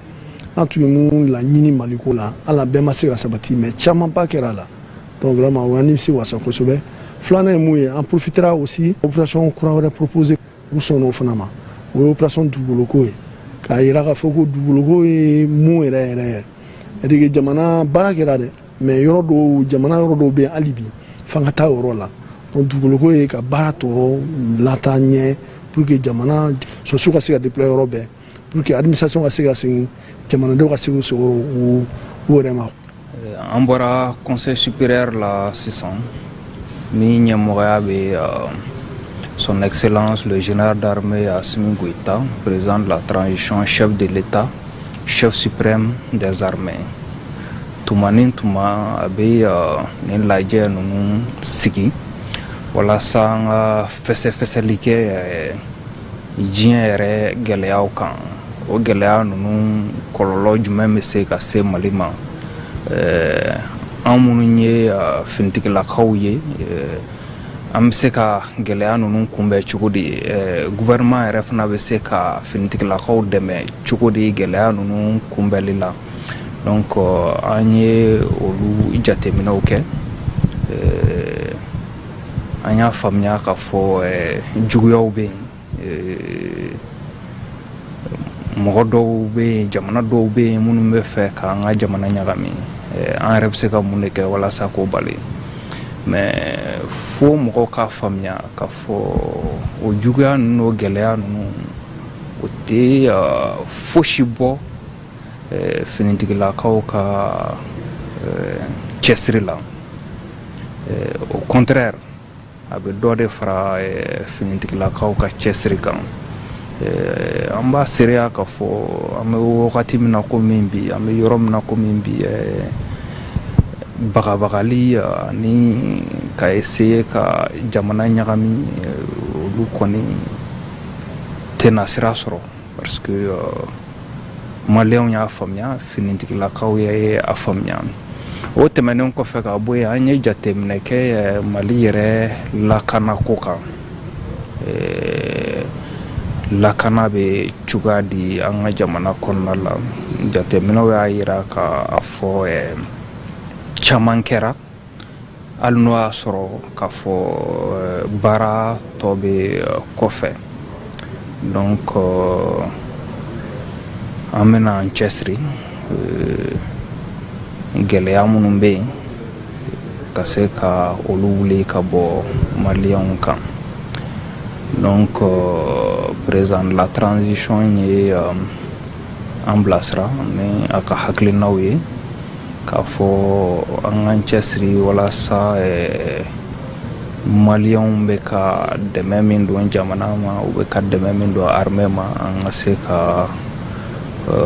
An tun ye mun laɲini Maliko la, hali a bɛɛ ma se ka sabati, mais camanba kɛra a la. Donc vraiment, o y'an nimisi wasa kosɛbɛ. Filanan ye mun ye? An profitera aussi, opération kura wɛrɛ proposé, u sɔnna o fana ma. O ye opération dugukoloko ye, k'a yira k'a fɔ ko dugukoloko ye mun yɛrɛ yɛrɛ ye. C'est-à-dire que jamana baara kɛra dɛ, mais yɔrɔ dɔw, jamana yɔrɔ dɔw bɛ yen, hali bi f'an ka taa o yɔrɔ la. Donc dugukoloko ye ka baara tɔ lataa ɲɛ pour que jamana sɔrɔdasiw ka se ka déployer yɔrɔ bɛɛ, pour que administration ka se ka segin, jamanadenw ka se k'u sɔrɔ u yɛrɛ ma. An bɔra conseil supérieur la sisan, min ɲɛmɔgɔya bɛ son excellence le général d'armée Assimi Goïta, président de la transition, chef de l'État, chef suprême des armées. Tuma ni tuma, a bɛ nin lajɛ ninnu sigi walasa an ka fɛsɛfɛsɛli kɛ diɲɛ yɛrɛ gɛlɛyaw kan. O gɛlɛya ninnu kɔlɔlɔ jumɛn bɛ se ka se Mali ma? An minnu ye finitigilakaw ye, an bɛ se ka gɛlɛya ninnu kunbɛn cogo di? Gouvernement yɛrɛ fana bɛ se ka finitigilakaw dɛmɛ cogo di gɛlɛya ninnu kunbɛnli la? Donc an ye olu jateminɛw kɛ. An y'a faamuya k'a fɔ juguyaw bɛ yen, mɔgɔ dɔw bɛ yen, jamana dɔw bɛ yen minnu bɛ fɛ k'an ka jamana ɲagami. An yɛrɛ bɛ se ka mun de kɛ walasa k'o bali? Mais fo mɔgɔw k'a faamuya k'a fɔ o juguya ninnu n'o gɛlɛya ninnu, o tɛ fosi bɔ finitigilakaw ka cɛsiri la. Au contraire, a bɛ dɔ de fara finitigilakaw ka cɛsiri kan. An b'a seereya k'a fɔ an bɛ wagati min na komi bi, an bɛ yɔrɔ min na komi bi, bagabagali ani ka essayer ka jamana ɲagami, olu kɔni tɛna sira sɔrɔ, parce que maliyɛnw y'a faamuya, finitigilakaw ye a faamuya. O tɛmɛnen kɔfɛ ka bɔ yen, an ye jateminɛ kɛ Mali yɛrɛ lakanako kan. Lakana bɛ cogoya di an ka jamana kɔnɔna la? Jateminɛw y'a yira k'a fɔ caman kɛra, hali n'o y'a sɔrɔ k'a fɔ baara tɔ bɛ kɔfɛ. Donc an bɛna an cɛsiri, gɛlɛya minnu bɛ yen, ka se ka olu wuli ka bɔ maliyɛnw kan. Donc président de la transition ye an bilasira ni a ka hakilinaw ye k'a fɔ an k'an cɛsiri walasa maliyɛnw bɛ ka dɛmɛ min don jamana ma, u bɛ ka dɛmɛ min don armée ma, an ka se ka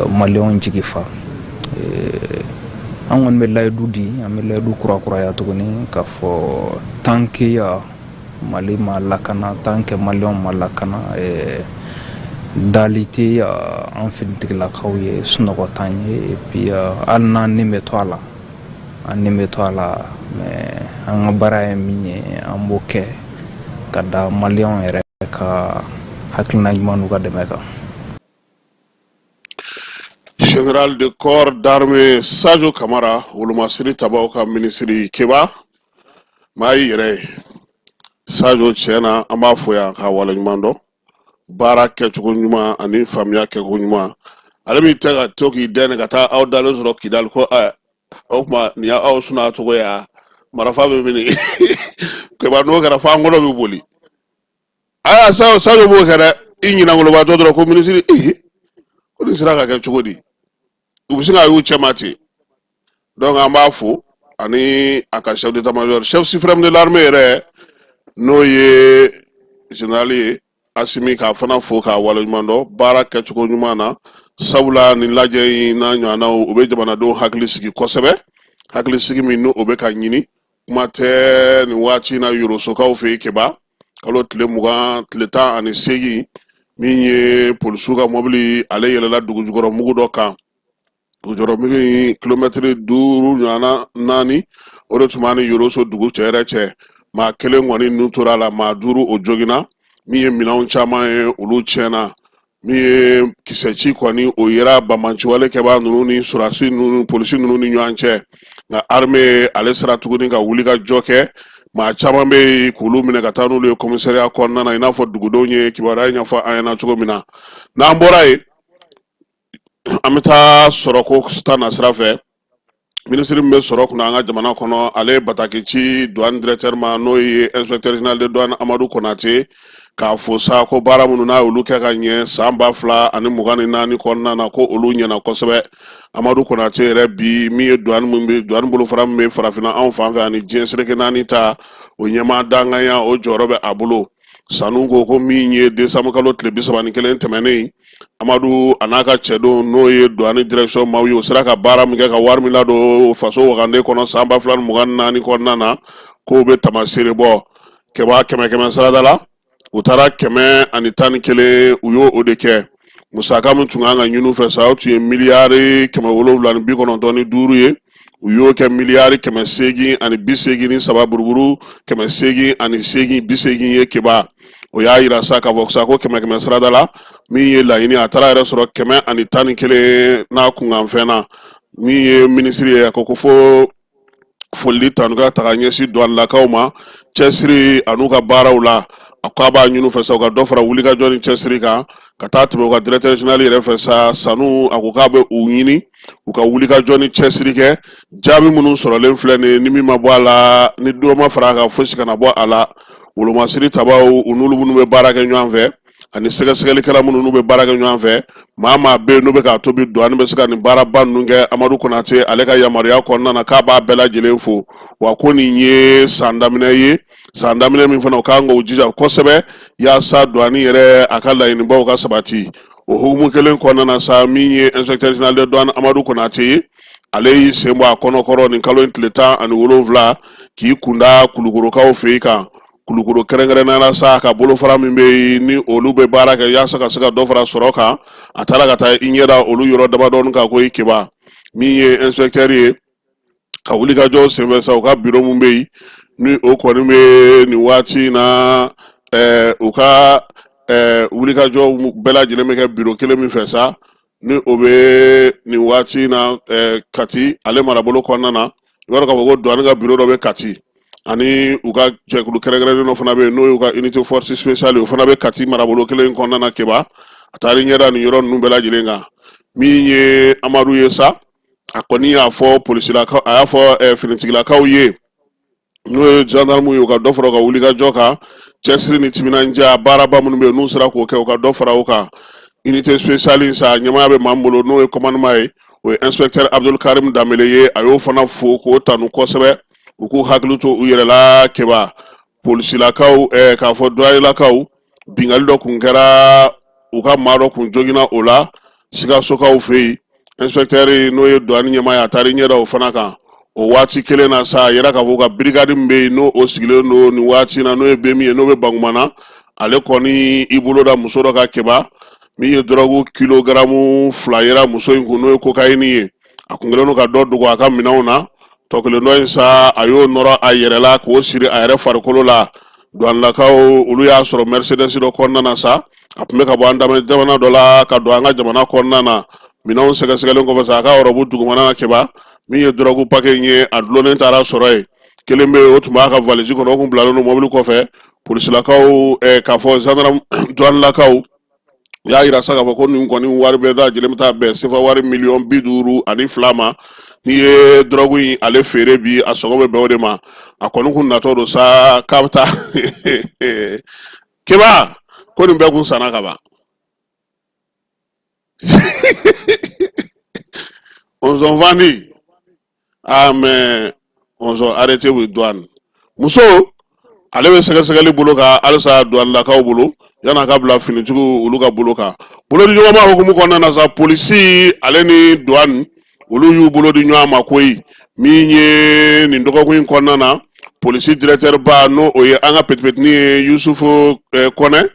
maliyɛnw jigi fa. An kɔni bɛ layidu di, an bɛ layidu kurakuraya tuguni k'a fɔ tant que Mali ma lakana, tant que maliyɛnw ma lakana, dali tɛ an finitigilakaw ye, sunɔgɔ t'an ye. Et puis hali n'an ni bɛ to a la, an ni bɛ to a la, mais an ka baara ye min ye, an b'o kɛ ka da maliyɛnw yɛrɛ ka hakilina ɲuman n'u ka dɛmɛ kan. Général de corps d'armée Sadio Kamara, wolomasiri tabaw ka minisiri Keba, maa y'i yɛrɛ ye. Sadio, tiɲɛ na, an b'a fo yan k'a waleɲuman dɔn baara kɛcogo ɲuman ani faamuya kɛcogo ɲuman. Ale b'i tɛ ka to k'i dɛn ka taa aw dalen sɔrɔ Kidali ko o tuma nin y'aw suna cogo ye, marafa bɛ mini. Keba, n'o kɛra f'an kɔnɔ bɛ boli. Aya, Sadio b'o kɛ dɛ. I ɲinangolobatɔ dɔrɔn ko minisiri, ee, ko nin sera ka kɛ cogo di? U bɛ sin k'a y'u cɛma ten. Donc an b'a fo ani a ka chef d'état major, chef suprême de l'armée yɛrɛ, n'o ye général ye Asimi, k'a fana fo k'a waleɲuman dɔn baara kɛcogo ɲuman na, sabula nin lajɛ in n'a ɲɔgɔnnaw, u bɛ jamanadenw hakili sigi kosɛbɛ, hakili sigi min n'o bɛ ka ɲini. Kuma tɛ nin waati in na Yorosokaw fɛ yen Keba, kalo tile 20, tile 18, min ye polisiw ka mɔbili, ale yɛlɛla dugujukɔrɔ mugu dɔ kan. Dugujukɔrɔ mugu in, kilomɛtiri 5 ɲɔgɔnna 4, o de tun b'a ni Yoroso dugu cɛ yɛrɛ cɛ. Maa kelen kɔni nun tora a la, maa 5 o joginna. Min ye minɛnw caman ye, olu tiɲɛna. Min ye kisɛci kɔni, o yera banbaanciwale kɛbaa ninnu ni sɔrɔdasi ninnu, polisi ninnu ni ɲɔgɔn cɛ. Nka armée ale sera tuguni ka wuli ka jɔ kɛ. Maa caman bɛ yen k'olu minɛ ka taa n'olu ye komisariya kɔnɔna na, i n'a fɔ dugudenw ye kibaruya ɲɛfɔ an ɲɛna cogo min na. N'an bɔra yen, an bɛ taa sɔrɔko ta nasira fɛ. Minisiri min bɛ sɔrɔ kunna an ka jamana kɔnɔ, ale ye bataki ci douane directeur ma, n'o ye inspecteur général de douane Amadu Konate, k'a fo sa ko baara minnu n'a y'olu kɛ ka ɲɛ san 2024 kɔnɔna na, ko olu ɲɛna kosɛbɛ. Amadu Konate yɛrɛ bi, min ye douane min bɛ douane bolofara min bɛ farafinna anw fan fɛ ani diɲɛ seleke naani ta, o ɲɛmaa danganya, o jɔyɔrɔ bɛ a bolo. Sanu ko min ye décembre kalo tile 31 tɛmɛnen, Amadu a n'a ka cɛdenw, n'o ye douane direction maaw ye, o sera ka baara min kɛ ka wari min ladon faso wagande kɔnɔ san 2024 kɔnɔna na, k'o bɛ tamaseere bɔ. Kɛba, kɛmɛ kɛmɛ sarada la, u taara 111, u y'o o de kɛ. Musaka min tun kan ka ɲini u fɛ sa, o tun ye miliyari 795 ye, u y'o kɛ miliyari 883 buruburu 808 80 ye. Keba, o y'a yira sa k'a fɔ sa ko kɛmɛ kɛmɛ sarada la, min ye laɲini, a taara yɛrɛ sɔrɔ 111 n'a kunkanfɛn na. Min ye minisiri ye, a ko fo foli tanu ka taga ɲɛsin duwanilakaw ma cɛsiri an'u ka baaraw la. A ko a b'a ɲini u fɛ sa, u ka dɔ fara wulikajɔ ni cɛsiri kan ka taa tɛmɛ u ka directeur général yɛrɛ fɛ sa. Sanu, a ko k'a bɛ u ɲini u ka wulikajɔ ni cɛsiri kɛ. Jaabi minnu sɔrɔlen filɛ nin ye, ni min ma bɔ a la, ni dɔ ma fara a kan, fosi kana bɔ a la. Wolomasiri tabaw, u n'olu minnu bɛ baara kɛ ɲɔgɔn fɛ, ani sɛgɛsɛgɛlikɛla minnu n'u bɛ baara kɛ ɲɔgɔn fɛ, maa maa bɛ yen n'u bɛ k'a to bi douane bɛ se ka nin baaraba ninnu kɛ Amadu Konate ale ka yamaruya kɔnɔna na, k'a b'a bɛɛ lajɛlen fo. Wa ko nin ye san daminɛ ye, san daminɛ min fana, u kan k'o jija kosɛbɛ yaasa douane yɛrɛ a ka laɲinibaw ka sabati. O hukumu kelen kɔnɔna na sa, min ye inspecteur général de douane Amadu Konate ye, ale y'i sen bɔ a kɔnɔkɔrɔ nin kalo in tile 17 k'i kunda Kulukorokaw fɛ yen kan. Kulukoro kɛrɛnkɛrɛnnenya la sa, ka bolofara min bɛ yen ni olu bɛ baara kɛ yaasa ka se ka dɔ fara sɔrɔ kan, a taara ka taa i ɲɛ da olu yɔrɔ damadɔni kan. Ko i Keba, min ye inspecteur ye, ka wulikajɔ senfɛ sa, u ka biro min bɛ yen ni o kɔni bɛ nin waati in na, u ka wulikajɔ bɛɛ lajɛlen bɛ kɛ biro kelen min fɛ sa, ni o bɛ nin waati in na Kati ale marabolo kɔnɔna na. I b'a dɔn k'a fɔ ko douane ka biro dɔ bɛ Kati, ani u ka jɛkulu kɛrɛnkɛrɛnnen dɔ fana bɛ yen, n'o y'u ka unité force spéciale, o fana bɛ Kati marabolo kelen kɔnɔna na. Keba, a taara i ɲɛ da nin yɔrɔ ninnu bɛɛ lajɛlen kan. Min ye Amadu ye sa, a kɔni y'a fɔ polisilakaw, a y'a fɔ finitigilakaw ye, n'o ye gendarme ye, u ka dɔ fara u ka wulikajɔ kan, cɛsiri ni timinandiya. Baaraba minnu bɛ yen n'u sera k'o kɛ, u ka dɔ fara o kan. Unité spéciale in sa, ɲɛmaaya bɛ maa min bolo, n'o ye commandement ye, o ye inspecteur Abdul Karim Danbele ye. A y'o fana fo k'o tanu kosɛbɛ. U k'u hakili to u yɛrɛ la keba. Polisilakaw, k'a fɔ duwanilakaw, binkanni dɔ kun kɛra, u ka maa dɔ kun joginna o la Sikasokaw fɛ yen. Inspecteur, n'o ye duwani ɲɛmaa ye, a taara i ɲɛ da o fana kan. O waati kelen na sa, a yira k'a fɔ u ka brigade min bɛ yen, n'o o sigilen don nin waati na, n'o ye BMI ye, n'o bɛ Bankumana, ale kɔni i bolo da muso dɔ kan keba, min ye dɔrɔgu kilogaramu 2 yera muso in kun, n'o ye kokayini ye. A kun kɛlen don ka dɔ dogo a ka minɛnw na. Tɔ kelen dɔ in sa, a y'o nɔrɔ a yɛrɛ la k'o siri a yɛrɛ farikolo la. Duwanilakaw, olu y'a sɔrɔ Mercedes dɔ kɔnɔna na sa, a tun bɛ ka bɔ an dama jamana dɔ la ka don an ka jamana kɔnɔna na. Minɛnw sɛgɛsɛgɛlen kɔfɛ sa, a ka ɔrɔbu dugumana na keba, min ye dɔrɔgu pake in ye, a dulonnen taara sɔrɔ yen. Kelen bɛ yen, o tun b'a ka valisi kɔnɔ, o kun bilalen don mɔbili kɔfɛ. Polisilakaw, k'a fɔ gendarme, duwanilakaw y'a yira sa k'a fɔ ko nin kɔni wari bɛɛ lajɛlen bɛ taa bɛn sefa wari miliyɔn 52 ma. N'i ye dɔrɔgu in ale feere bi, a sɔngɔ bɛ bɛn o de ma. A kɔni kun natɔ don sa k'a bɛ taa keba, ko nin bɛɛ kun sanna ka ban. On vendu. Ah, mais on sont arrêté with douane. Muso ale bɛ sɛgɛsɛgɛli bolo kan halisa duwanilakaw bolo, yan'a ka bila finitigiw olu ka bolo kan. Bolodiɲɔgɔnma hukumu kɔnɔna na sa, polisi ale ni douane, olu y'u bolo di ɲɔgɔn ma koyi. Min ye nin dɔgɔkun in kɔnɔna na, polisi directeur ba, n'o o ye an ka petipetini ye, Yusufu Kɔnɛ,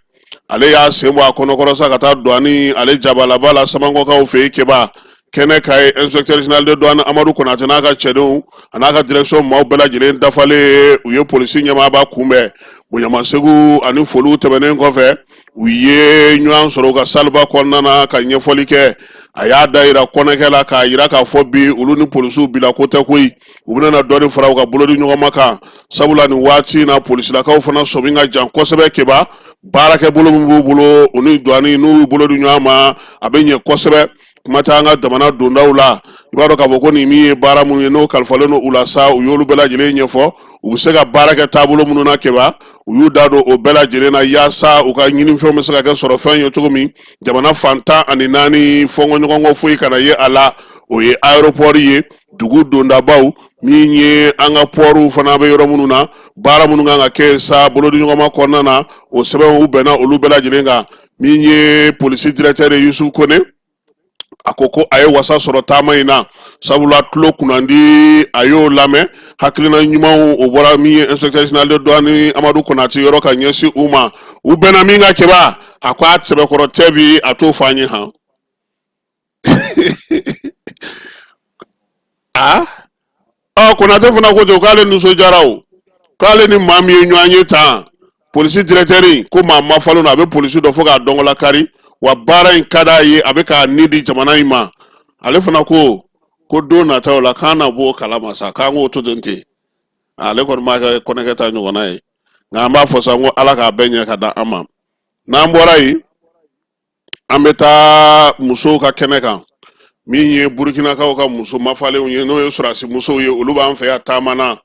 ale y'a sen bɔ a kɔnɔkɔrɔ sa ka taa douane ale jabalaba la Samankɔkaw fɛ yen keba. Kɛnɛ ka ye, inspecteur général de douane Amadu Konate n'a ka cɛdenw, a n'a ka direction maaw bɛɛ lajɛlen dafalen, u ye polisi ɲɛmaaba kunbɛn. Bonyamasegu ani foliw tɛmɛnen kɔfɛ, u ye ɲɔgɔn sɔrɔ u ka saliba kɔnɔna na ka ɲɛfɔli kɛ. A y'a da yira kɔnɛkɛ la k'a yira k'a fɔ bi, olu ni polisiw bila ko tɛ koyi, u bɛna na dɔɔni fara u ka bolodi ɲɔgɔnma kan, sabula nin waati in na, polisilakaw fana sɔmi ka jan kosɛbɛ keba. Baarakɛ bolo min b'u bolo, u ni douane n'u y'u bolo di ɲɔgɔn ma, a bɛ ɲɛ kosɛbɛ. Kuma tɛ an ka jamana dondaw la. I b'a dɔn k'a fɔ ko nin min ye baara minnu ye, n'o kalifalen don u la sa, u y'olu bɛɛ lajɛlen ɲɛfɔ, u bɛ se ka baara kɛ taabolo minnu na keba. U y'u da don o bɛɛ lajɛlen na yaasa u ka ɲinifɛnw bɛ se ka kɛ sɔrɔfɛn ye cogo min, jamana fan 14 fɔnkɔɲɔgɔnkɔ foyi kana ye a la. O ye aéroport ye, dugu dondabaw, min ye an ka pɔriw fana bɛ yɔrɔ minnu na, baara minnu kan ka kɛ sa bolodiɲɔgɔnma kɔnɔna na, o sɛbɛnw, u bɛnna olu bɛɛ lajɛlen kan. Min ye polisi directeur ye, Yusufu Kone, a ko ko a ye wasa sɔrɔ taama in na, sabula tulo kunnandi a y'o lamɛn, hakilina ɲumanw o bɔra min ye inspecteur général de douane Amadu Konate yɔrɔ ka ɲɛsin u ma. U bɛnna min kan keba, a ko a sɛbɛkɔrɔ tɛ bi, a t'o fɔ an ye han. A ɔ Konate fana ko ten k'ale nisɔndiyara o, k'ale ni maa min ye ɲɔgɔn ye tan, polisi directeur in, ko maa mafalen don, a bɛ polisi dɔn fo k'a dɔnkɔla kari, wa baara in ka d'a ye, a bɛ k'a ni di jamana in ma. Ale fana ko ko don nataw la k'an na b'o kalama sa, k'an k'o to ten ten. Ale kɔni m'a kɛ kɔnɛkɛ ta ɲɔgɔnna ye, nka an b'a fɔ sa ko Ala k'a bɛɛ ɲɛ ka da an ma. N'an bɔra yen, an bɛ taa musow ka kɛnɛ kan. Min ye Burukinakaw ka muso mafalenw ye, n'o ye sɔrɔdasi musow ye, olu b'an fɛ yan taama na.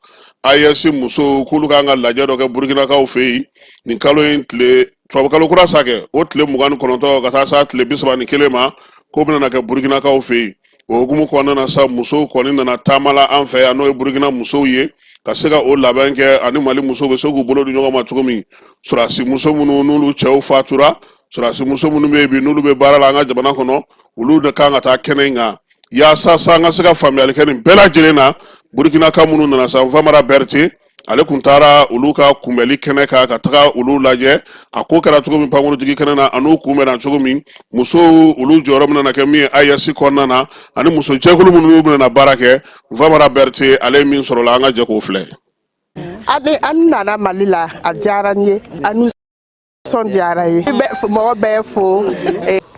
AES musow k'olu kan ka lajɛ dɔ kɛ Burukinakaw fɛ yen nin kalo in tile, tubabukalo kura sa kɛ, o tile 29 ka taa sa tile 31 ma, k'o bɛna kɛ Burukinakaw fɛ yen. O hukumu kɔnɔna na sa, musow kɔni nana taama la an fɛ yan, n'o ye Burukina musow ye, ka se ka o labɛn kɛ ani Mali musow bɛ se k'u bolo di ɲɔgɔn ma cogo min. Sɔrɔdasi muso minnu n'olu cɛw fatura, sɔrɔdasi muso minnu bɛ yen bi, n'olu bɛ baara la an ka jamana kɔnɔ, olu de kan ka taa kɛnɛ in kan yaasa sa an ka se ka faamuyali kɛ nin bɛɛ lajɛlen na. Burukinaka minnu nana sa, Famara Berete, ale kun taara olu ka kunbɛli kɛnɛ kan ka taga olu lajɛ, a ko kɛra cogo min pankurujigi kɛnɛ na, an'u kunbɛnna cogo min, musow olu jɔyɔrɔ bɛna kɛ min ye AES kɔnɔna na, ani muso jɛkulu minnu bɛna baara kɛ. Famara Berete, ale ye min sɔrɔ la, an ka jɛ k'o filɛ. An nana Mali la, a diyara n ye, a nisɔndiyara ye, mɔgɔ bɛɛ fo.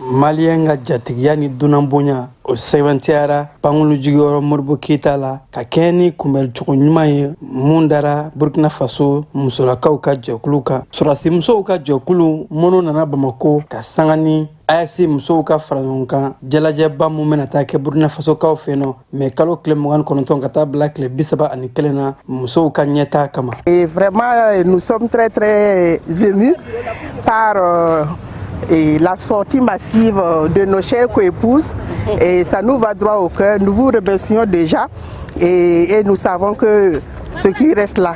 Maliyɛn ka jatigiya ni dunan bonya, o sɛbɛntiyara pankurunjigiyɔrɔ Modibo Keyita la ka kɛɲɛ ni kunbɛncogo ɲuman ye mun dara Burkina Faso musolakaw ka jɛkulu kan. Sɔrɔdasi musow ka jɛkulu minnu nana Bamako ka sanga ni AES musow ka faraɲɔgɔnkan jalajɛba mun bɛna taa kɛ Burkina Fasokaw fɛ yen nɔ mɛ kalo tile 29 ka taa bila tile 31 na, musow ka ɲɛtaa kama. Et vraiment, nous sommes très très émus par Et la sortie massive de nos chères coépouses, et ça nous va droit au cœur. Nous vous remercions déjà et nous savons que ce qui reste là,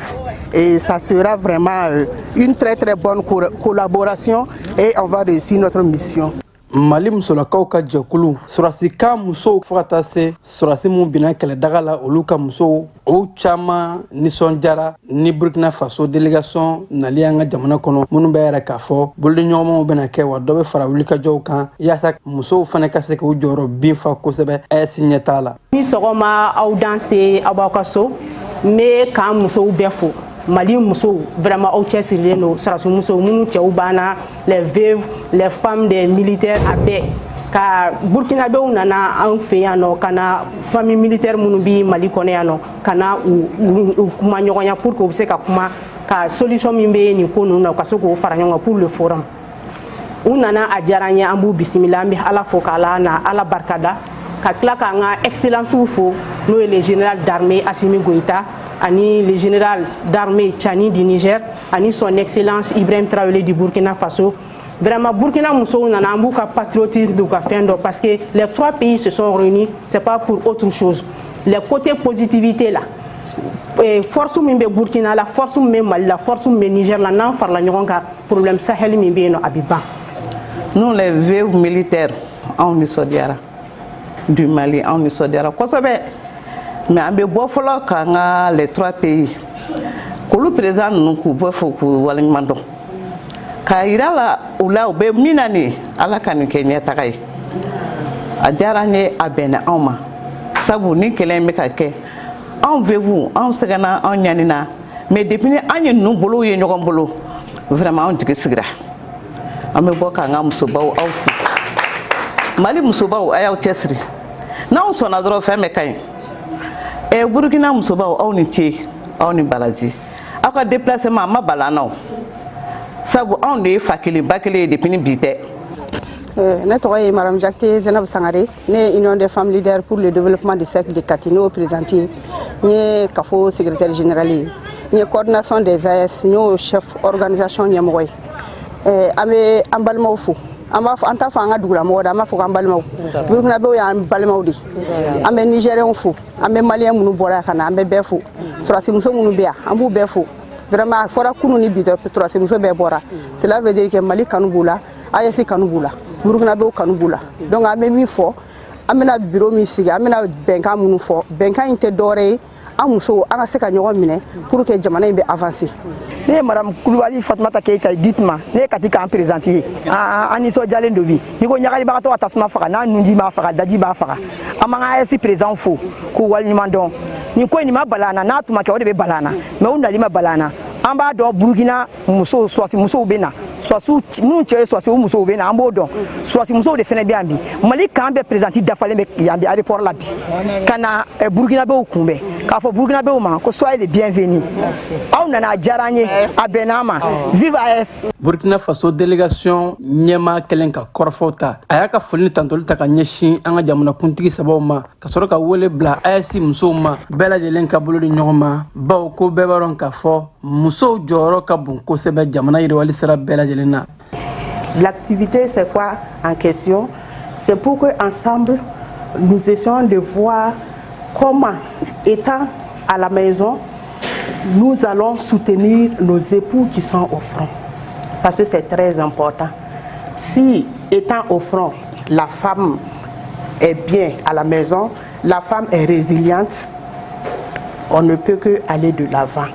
et ça sera vraiment une très très bonne collaboration et on va réussir notre mission. Mali musolakaw ka jɛkulu, sɔrɔdasi musow, fo ka taa se sɔrɔdasi minnu binna kɛlɛdaga la, olu ka musow, o caman nisɔndiyara ni Burkina Faso délégation nali an ka jamana kɔnɔ, minnu bɛ yɛrɛ k'a fɔ bolodiɲɔgɔnmaw bɛna kɛ wa dɔ bɛ fara wulikajɔw kan yaasa musow fana ka se k'u jɔyɔrɔ bin fa kosɛbɛ AES ɲɛtaa la. Ni sɔgɔma, aw danse, aw b'aw ka so. N bɛ k'an musow bɛɛ fo. Mali musow, vraiment, aw cɛsirilen don. Sɔrɔdasi musow minnu cɛw banna, les veuves, les femmes des militaires, a bɛɛ ka Burkinabɛw nana an fɛ yan nɔ, ka na famille militaire minnu bi Mali kɔnɔ yan nɔ, ka na u kuma ɲɔgɔnya pour que u bɛ se ka kuma ka solution min bɛ nin ko ninnu na, u ka se k'o fara ɲɔgɔn kan pour le forum. U nana, a diyara an ye, an b'u bisimila. An bɛ Ala fo k'Ala na Ala barikada, ka tila k'an ka excellence fo, n'o ye le général d'armée Assimi Goïta ani le général d'armée Tchani du Niger ani son excellence Ibrahim Traoré du Burkina Faso. Vraiment, Burkina musow nana, an b'u ka patriotisme d'u ka fɛn dɔ, parce que les trois pays se sont réunis, c'est pas pour autre chose. Les côtés positivité là, force min bɛ Burkina la, force min bɛ Mali la, force min bɛ Niger la, n'an farala ɲɔgɔn kan, problème Sahel min bɛ yen nɔ, a bɛ ban. Nous, les veuves militaires, anw nisɔndiyara du Mali, anw nisɔndiyara kosɛbɛ. Mais an bɛ bɔ fɔlɔ k'an ka les trois pays, k'olu président ninnu k'u bɛɛ fo, k'u waleɲuman dɔn, k'a yira la u la u bɛ min na nin, Ala ka nin kɛ ɲɛtaga ye. A diyara an ye, a bɛnna anw ma, sabu ni kɛlɛ in bɛ ka kɛ, anw veuves, anw sɛgɛnna, anw ɲanina. Mais depuis ni an ye ninnu bolow ye ɲɔgɔn bolo, vraiment, anw jigi sigira. An bɛ bɔ k'an ka musobaw aw fo. Mali musobaw, a y'aw cɛsiri. N'aw sɔnna dɔrɔn, fɛn bɛɛ ka ɲi. Ɛ, Burukina musobaw, aw ni ce, aw ni baraji. Aw ka déplacement a ma bala an na o, sabu anw de ye fa kelen ba kelen ye depuis ni bi tɛ. Ne tɔgɔ ye Madame Jacte Zainab Sangare. Ne ye Union des femmes leaders pour le développement du cercle de Kati, ne y'o présidente ye. N ye CAFO secrétaire général ye, n ye coordination des AES, n y'o chef organisation ɲɛmɔgɔ ye. An bɛ an balimaw fo. An b'a fɔ, an t'a fɔ an ka dugulamɔgɔw dɛ, an b'a fɔ k'an balimaw Burukinabew y'an balimaw de. An bɛ Nigériens fo, an bɛ Maliyɛn minnu bɔra yan ka na, an bɛ bɛɛ fo. Sɔrɔdasimuso minnu bɛ yan, an b'u bɛɛ fo. Vraiment, a fɔra kunun ni bi tɛ, sɔrɔdasimuso bɛɛ bɔra. Cela veut dire que Mali kanu b'u la, AES kanu b'u la, Burukinabew kanu b'u la. Donc an bɛ min fɔ, an bɛna bureau min sigi, an bɛna bɛnkan minnu fɔ, bɛnkan in tɛ dɔwɛrɛ ye, an musow an ka se ka ɲɔgɔn minɛ pour que jamana in bɛ avancer. Ne ye Madame Kulubali Fatumata Keyita ye, dites-moi, ne ye Kati camp présidente ye. An nisɔndiyalen don bi. N'i ko ɲagalibagatɔ ka tasuma faga, n'a nunji b'a faga, daji b'a faga. An b'an ka AES président fo k'u waleɲuman dɔn. Nin ko in, nin ma bala an na. N'a tun ma kɛ, o de bɛ bala an na, mais u nali ma bala an na. An b'a dɔn, Burukina musow, sɔrɔdasi musow bɛ na, sɔrɔdasiw minnu cɛ ye sɔrɔdasi, u musow bɛ na, an b'o dɔn. Sɔrɔdasi musow de fana bɛ yan bi. Mali camp bɛɛ présidente dafalen bɛ yan bi aéroport la bi, ka na Burukinabew kunbɛn, k'a fɔ Burukinabew ma ko soyez les bienvenus. Aw nana, a diyara an ye, a bɛnna an ma. Vive AES! Burkina Faso délégation ɲɛmaa kɛlen ka kɔrɔfɔw ta, a y'a ka foli ni tantoli ta ka ɲɛsin an ka jamanakuntigi sabaw ma, ka sɔrɔ ka wele bila AES musow ma, bɛɛ lajɛlen ka bolo di ɲɔgɔn ma, bawo ko bɛɛ b'a dɔn k'a fɔ musow jɔyɔrɔ ka bon kosɛbɛ jamana yiriwali sira bɛɛ lajɛlen na. L'activité, c'est quoi en question? C'est pour que ensemble, nous essayons de voir comment, étant à la maison, nous allons soutenir nos époux qui sont au front. Parce que c'est très important. Si, étant au front, la femme est bien à la maison, la femme est résiliente, on ne peut que aller de l'avant.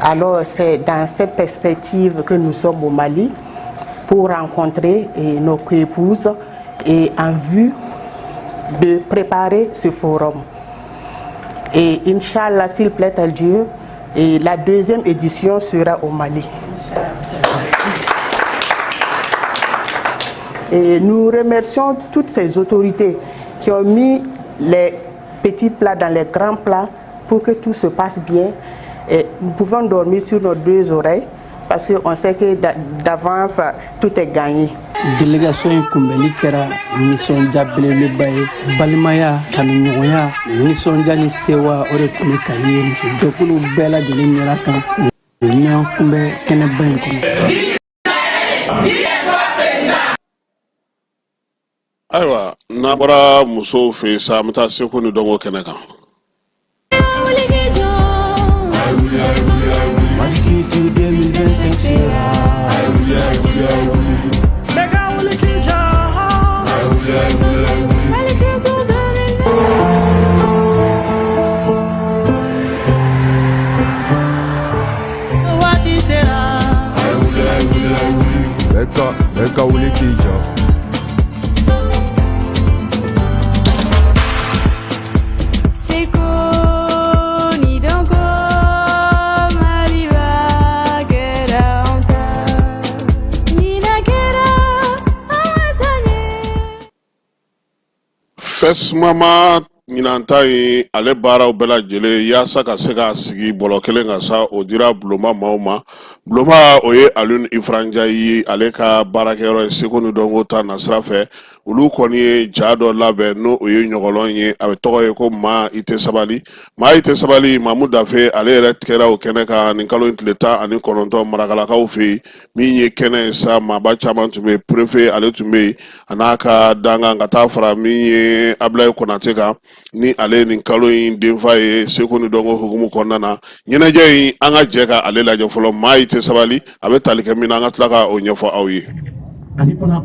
Alors c'est dans cette perspective que nous sommes au Mali pour rencontrer nos épouses et en vue de préparer ce forum. Et Inch'Allah, s'il plaît à Dieu, et la deuxième édition sera au Mali. Et nous remercions toutes ces autorités qui ont mis les petits plats dans les grands plats pour que tout se passe bien. Et nous pouvons dormir sur nos deux oreilles parce qu'on sait que d'avance, tout est gagné. Délégation in kunbɛnli kɛra nisɔndiya belebeleba ye. Balimaya, kanuɲɔgɔnya, nisɔndiya ni sewa, o de tun bɛ ka ye musojɛkulu bɛɛ lajɛlen ɲɛra kan u ɲɔgɔn kunbɛ kɛnɛba in kɔnɔ. Ayiwa, n'an bɔra musow fɛ yen sa, an bɛ taa seko ni dɔnko kɛnɛ kan. Mali Culture 2025 sera. Bɛɛ ka wuli k'i jɔ. Mali Culture 2025 waati sera. Bɛɛ ka wuli k'i jɔ. Seko ni dɔnko Maliba kɛra anw ta. Ɲinan kɛra an wasa ye. Fesmama ɲinan ta in, ale baaraw bɛɛ lajɛlen yaasa ka se k'a sigi bɔlɔ kelen kan sa, o dira bulonba maaw ma. Bulonba, o ye Alioune Ifra Ndiaye ye, ale ka baarakɛyɔrɔ ye seko ni dɔnko ta nasira fɛ. Olu kɔni ye ja dɔ labɛn, n'o o ye ɲɔgɔlɔn ye, a bɛ tɔgɔ ye ko Maa i tɛ sabali, Maa i tɛ sabali. Mamu Dafe, ale yɛrɛ kɛra o kɛnɛ kan nin kalo in tile 19 Marakalakaw fɛ yen. Min ye kɛnɛ ye sa, maaba caman tun bɛ yen. Préfet, ale tun bɛ yen, a n'a ka dankan, ka taa fara min ye Abulayi Konate kan, ni ale ye nin kalo in denfa ye seko ni dɔnko hukumu kɔnɔna na. Ɲɛnajɛ in, an ka jɛ ka ale lajɛ fɔlɔ. Maa i tɛ sabali, a bɛ tali kɛ min na, an ka tila ka o ɲɛfɔ aw ye. Ani fana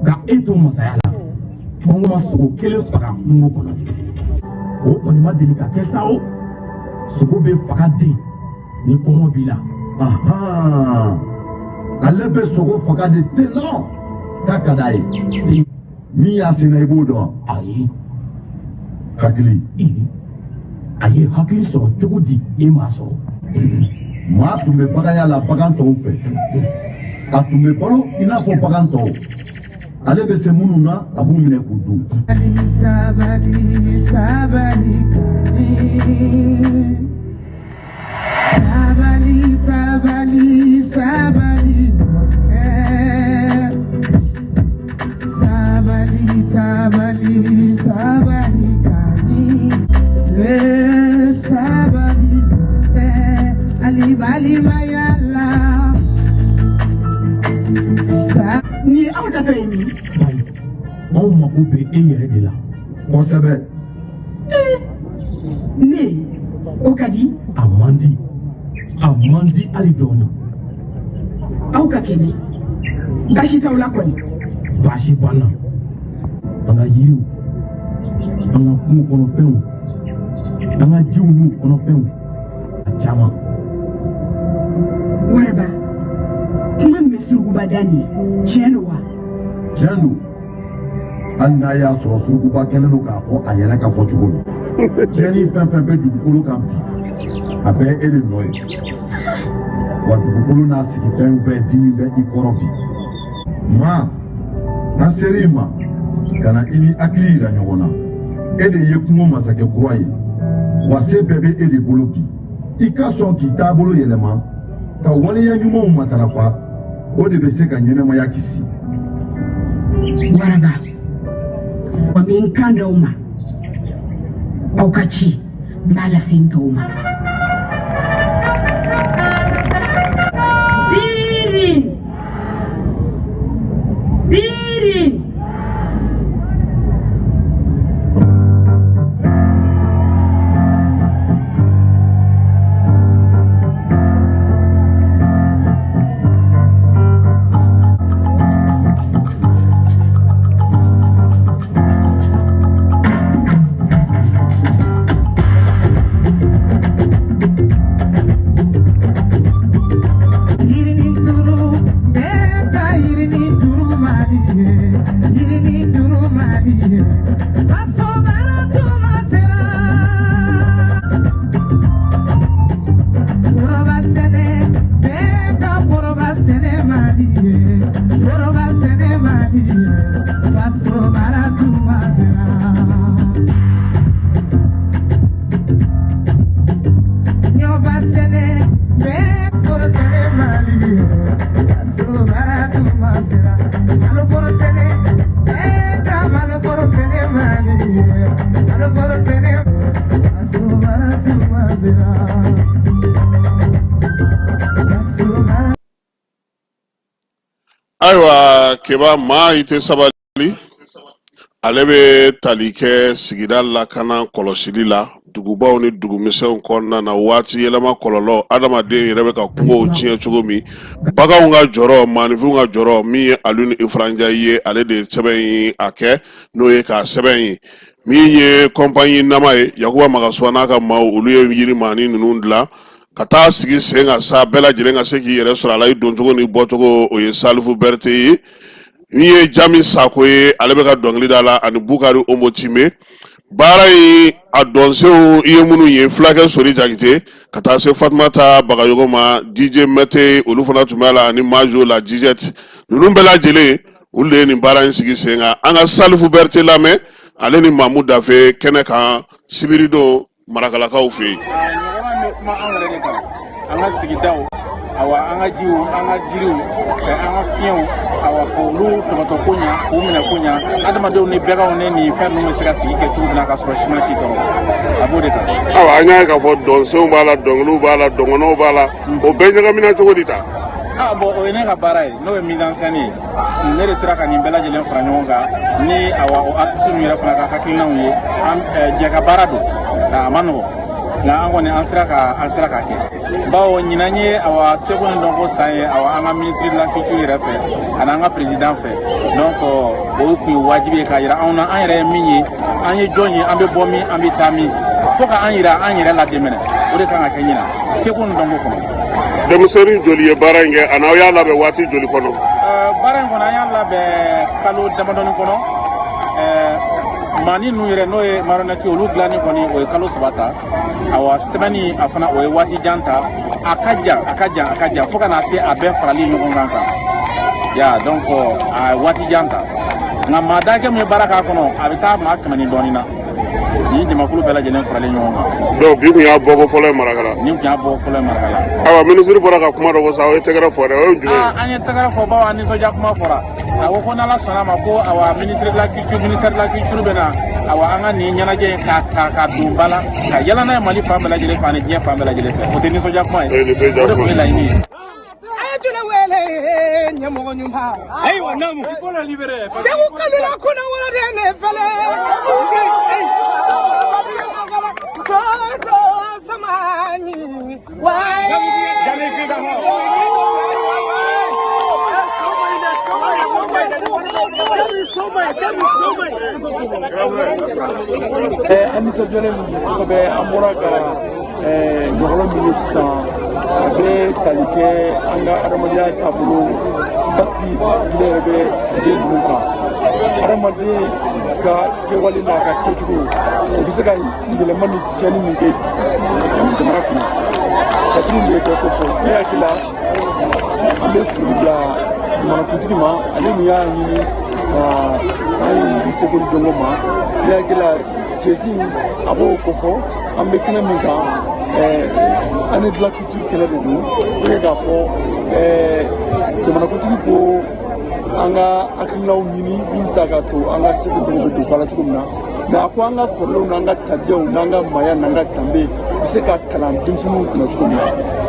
ka e to masaya la, kɔngɔ ma sogo kelen faga kungo kɔnɔ, o kɔni ma deli ka kɛ sa. O sogo bɛ faga de ni kɔngɔ b'i la. Ahan, ale bɛ sogo faga de ten dɔrɔn k'a ka d'a ye. Min y'a senna, i b'o dɔn? Ayi. Hakili. A ye hakili sɔrɔ cogo di? E m'a sɔrɔ. Maa tun bɛ baganya la bagan tɔw fɛ, a tun bɛ balo i n'a fɔ bagan tɔw. Ale bɛ se minnu na, a b'u minɛ k'u dun. Sabali, sabali, sabali, sabali, sabali, sabali, sabali, sabali, kani, sabali, ali balimaya la. Ni aw tatɔ ye min? Anw mago bɛ e yɛrɛ de la. Kosɛbɛ. Ne, o ka di. A man di, a man di hali dɔɔni. Aw ka kɛnɛ, baasi t'aw la kɔni? Baasi b'an na. An ka yiriw, an ka kungo kɔnɔfɛnw, an ka jiw n'u kɔnɔfɛnw, a caman. Waraba, kuma min bɛ surukuba da nin ye, tiɲɛ don wa? Tiɲɛ don, hali n'a y'a sɔrɔ surukuba kɛlen don k'a fɔ a yɛrɛ ka fɔcogo la. Tiɲɛni fɛn fɛn bɛ dugukolo kan bi, a bɛɛ e de nɔ ye. Wa dugukolo n'a sigifɛnw bɛɛ dimi bɛ i kɔrɔ bi. Maa, an ser'i ma ka na i ni hakili yira ɲɔgɔn na. E de ye kungo masakɛ kura ye, wa se bɛɛ bɛ e de bolo bi. I ka sɔn k'i taabolo yɛlɛma ka waleya ɲumanw matarafa, o de bɛ se ka ɲɛnamaya kisi. Waraba, wa n bɛ n kan d'aw ma, aw ka ci n b'a lase n tɔw ma. Birin, birin. Ayiwa, Keba, Maa i tɛ sabali. Ale bɛ tali kɛ sigida lakana kɔlɔsili la dugubaw ni dugumisɛnw kɔnɔna na, waati yɛlɛma kɔlɔlɔ, adamaden yɛrɛ bɛ ka kungow tiɲɛ cogo min, baganw ka jɔrɔ, maaninfinw ka jɔrɔ. Min ye Alioune Ifra Ndiaye ye, ale de ye sɛbɛn in a kɛ, n'o ye k'a sɛbɛn ye. Min ye compagnie Nama ye, Yakuba Magasuwa n'a ka maaw, olu ye yiri maani ninnu dilan ka taa sigi sen kan sa, bɛɛ lajɛlen ka se k'i yɛrɛ sɔrɔ a la, i doncogo ni bɔcogo. O ye Salifu Berete ye. Min ye Jami Sako ye, ale bɛ ka dɔnkili da la, ani Bukari Omo Timbe. Baara in a dɔnsenw, i ye minnu ye, Fulakɛ Sori Jakite ka taa se Fatumata Bagayogo ma, DJ Mɛte, olu fana tun b'a la, ani Majo la Jijɛti. Ninnu bɛɛ lajɛlen, olu de ye nin baara in sigi sen kan. An ka Salifu Berete lamɛn, ale ni Mamu Dafe kɛnɛ kan sibiridon Marakalakaw fɛ yen. Ɲɔgɔn bɛ kuma anw yɛrɛ de kan, an ka sigidaw, awa an ka jiw, an ka jiriw, an ka fiɲɛw, awa k'olu tɔbɔtɔ ko ɲa, k'u minɛ ko ɲa, adamadenw ni baganw ni nin fɛn ninnu bɛ se ka sigi kɛ cogo min na ka sɔrɔ si ma si tɔɔrɔ, a b'o de kan. Awa, an y'a ye k'a fɔ dɔnsenw b'a la, dɔnkiliw b'a la, dɔngɔnɔw b'a la, o bɛɛ ɲagamina cogo di ta? Ah bon, o ye ne ka baara ye, n'o ye mise en scène ye. Ne de sera ka nin bɛɛ lajɛlen fara ɲɔgɔn kan ni awa o artiste ninnu yɛrɛ fana ka hakilinaw ye. An jɛ ka baara don, a ma nɔgɔn, nka an kɔni an sera k'a kɛ, bawo ɲinan ye awa seko ni dɔnko san ye, awa an ka ministre de la culture yɛrɛ fɛ ani an ka président fɛ. Donc o tun ye wajibi ye k'a yira anw na an yɛrɛ ye min ye, an ye jɔn ye, an bɛ bɔ min, an bɛ taa min, fo ka an yira an yɛrɛ la dɛmɛ. O de kan ka kɛ ɲinan seko ni dɔnko kɔnɔ. Denmisɛnnin joli ye baara in kɛ, ani aw y'a labɛn waati joli kɔnɔ? Baara in kɔnɔ, an y'a labɛn kalo damadɔni kɔnɔ. Maani ninnu yɛrɛ, n'o ye marionnette, olu dilanni kɔni, o ye kalo 3 ta. Awa sɛbɛnni, a fana o ye waati jan ta. A ka jan, a ka jan, a ka jan, fo ka na se a bɛɛ farali ɲɔgɔn kan kan ya. Donc a ye waati jan ta, nka maa dakɛ min ye baara k'a kɔnɔ, a bɛ taa maa 100 ni dɔɔnin na, nin jamakulu bɛɛ lajɛlen faralen ɲɔgɔn kan. Donc bi kun y'a bɔko fɔlɔ ye Marakala? Nin kun y'a bɔ fɔlɔ ye Marakala. Ayiwa, minisiri bɔra ka kuma dɔ fɔ sa, aw ye tɛgɛrɛ fɔ dɛ, o ye jumɛn ye? An ye tɛgɛrɛ fɔ bawo an nisɔndiya kuma fɔra. A ko ko n'Ala sɔnna ma, ko awa ministre de la culture, ministère de la culture bɛ na awa an ka nin ɲɛnajɛ in k'a ta ka don ba la, ka yala n'a ye Mali fan bɛɛ lajɛlen fɛ ani diɲɛ fan bɛɛ lajɛlen fɛ. O tɛ nisɔndiya kuma ye? O de tun ye laɲini ye. A ye tule wele ɲɛmɔgɔ ɲuman. Ayiwa, naamu. Il faut la libérer. Segu kalula kunna woloden ne fɛlɛ. So so samani. Waye. An nisɔndiyalen don kosɛbɛ. An bɔra ka ɲɔgɔlɔn min ye sisan, a bɛ tali kɛ an ka adamadenya taabolo basigi sigilen yɛrɛ bɛ sigilen ninnu kan. Adamaden ka kɛwale n'a ka kɛcogo, o bɛ se ka yɛlɛma ni tiɲɛni min kɛ jamana kɔnɔ, jate min bɛ kɛ kɔfɛ. Ne hakili la, an bɛ foli bila jamanakuntigi ma, ale min y'a ɲini ka san in di seko ni dɔnko ma. Ne hakili la, pièce in a b'o kofɔ. An bɛ kɛnɛ min kan, année de la culture kɛnɛ de don, pour que k'a fɔ jamanakuntigi ko an ka hakilinaw ɲini min bɛ se ka to an ka seko dɔnko bɛ don ba la cogo min na. Mais a ko an ka kɔrɔlenw n'an ka tabiyaw n'an ka maaya n'an ka danbe bɛ se ka kalan denmisɛnninw kunna cogo min na.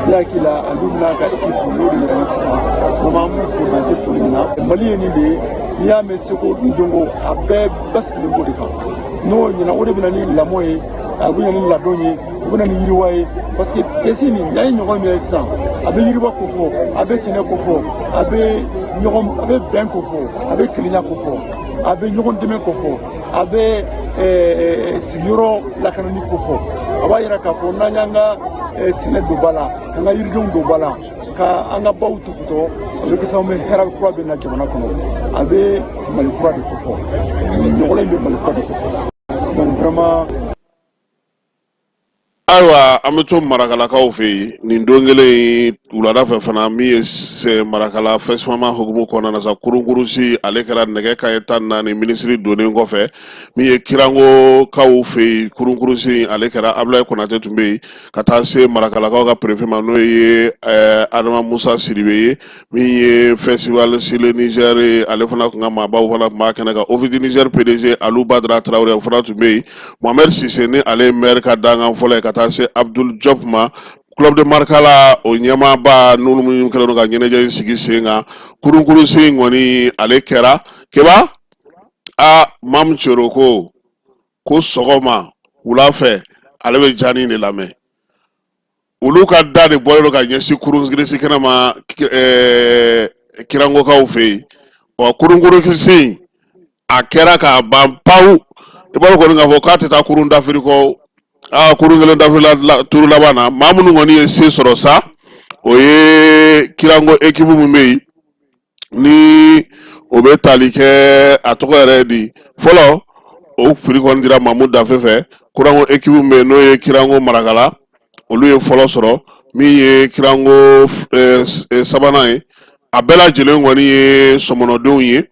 Ne hakili la, Aliou n'a ka équipe n'o de yɛrɛ sisan, vraiment an b'u fo dan tɛ foli min na. Mali ye nin de ye, n'i y'a mɛn seko ni dɔnko, a bɛɛ basigilen b'o de kan. N'o ɲɛna, o de bɛ na ni lamɔ ye, a bɛ na ni ladon ye, o bɛ na ni yiriwa ye, parce que pièce nin yan ye ɲɔgɔn min ye sisan, a bɛ yiriwa kofɔ, a bɛ sɛnɛ kofɔ, a bɛ ɲɔgɔn, a bɛ bɛn kofɔ, a bɛ kelenya kofɔ, a bɛ ɲɔgɔn dɛmɛ kofɔ, a bɛ sigiyɔrɔ lakanani kofɔ. A b'a yira k'a fɔ n'an y'an ka sɛnɛ don ba la, k'an ka yiridenw don ba la, ka an ka baw tɔpɔtɔ, a bɛ kɛ sababu ye hɛrɛ kura bɛ na jamana kɔnɔ. A bɛ Mali kura de kofɔ, ɲɔgɔlɔn in bɛ Mali kura de kofɔ. Donc vraiment. Ayiwa, an bɛ to Marakalakaw fɛ yen nin don kelen in wulada fɛ fana. Min ye se Marakala FESPAMA hukumu kɔnɔna na sa, kurunkurusi ale kɛra nɛgɛ kanɲɛ 14 minisiri donnen kɔfɛ. Min ye Kirangokaw fɛ yen, kurunkurusi ale kɛra, Abulayi Konatɛ tun bɛ yen, ka taa se Marakalakaw ka préfet ma, n'o ye Adama Musa Sidibe ye. Min ye festival sur le Niger ye, ale fana tun ka maabaw fana tun b'a kɛnɛ kan. Office du Niger PDG Alu Badara Tarawele, o fana tun bɛ yen. Mohamed Sise, ni ale ye maire ka dankan fɔlɔ ye, ka taa se Abdul Diop ma, club de Markala o ɲɛmaaba, n'olu minnu kɛlen don ka ɲɛnajɛ in sigi sen kan. Kurunkurusi in kɔni ale kɛra keba. A Mamu Cero ko sɔgɔma wula fɛ ale bɛ jani de lamɛn. Olu ka da de bɔlen don ka ɲɛsin kurunsigirisi kɛnɛ ma kirangokaw fɛ yen. Ɔ, kurunkurukisi a kɛra k'a ban pawu, i b'a dɔn kɔni k'a fɔ k'a tɛ taa kurun dafiri kɔ. Aa, kurun kelen dafiri turu laban na, maa minnu kɔni ye se sɔrɔ sa, o ye kirango ekipu min bɛ yen ni o bɛ tali kɛ, a tɔgɔ yɛrɛ di fɔlɔ, o prix kɔni dira Mamu Dafe fɛ. Kirango ekipu min bɛ yen n'o ye Kirango Marakala, olu ye fɔlɔ sɔrɔ. Min ye Kirango sabanan ye, a bɛɛ lajɛlen kɔni ye sɔmɔnɔdenw ye,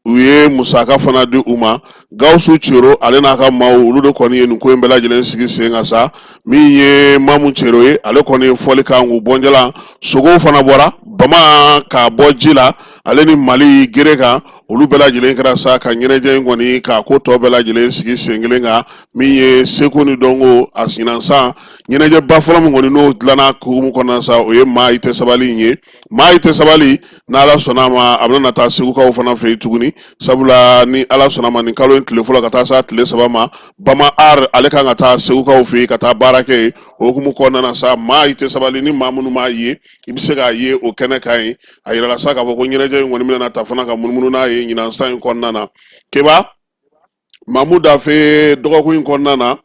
u ye musaka fana di u ma. Gawusu Cero ale n'a ka maaw, olu de kɔni ye nin ko in bɛɛ lajɛlen sigi sen kan sa. Min ye Mamu Cero ye, ale kɔni ye fɔli kan k'u bɔnjalan. Sogow fana bɔra bama k'a bɔ ji la, ale ni Mali gere kan, olu bɛɛ lajɛlen kɛra sa ka ɲɛnajɛ in kɔni k'a ko tɔ bɛɛ lajɛlen sigi sen kelen kan. Min ye seko ni dɔnko a ɲinan san ɲɛnajɛba fɔlɔ min kɔni n'o dilanna hukumu kɔnɔna sa, o ye Maa i tɛ sabali in ye. Maa i tɛ sabali, n'Ala sɔnna a ma, a bɛna taa Segukaw fana fɛ yen tuguni, sabula ni Ala sɔnna a ma, nin kalo in tile fɔlɔ ka taa se tile 3 ma, Bama Art ale kan ka taa Segukaw fɛ yen ka taa baara kɛ yen. O hukumu kɔnɔna na sa, Maa i tɛ sabali, ni maa minnu m'a ye, i bɛ se k'a ye o kɛnɛ kan yen. A yirala sa k'a fɔ ko ɲɛnajɛ in kɔni bɛna ta fana ka munumunu n'a ye ɲinan san in kɔnɔna na. Keba Mamu Dafe, dɔgɔkun in kɔnɔna na,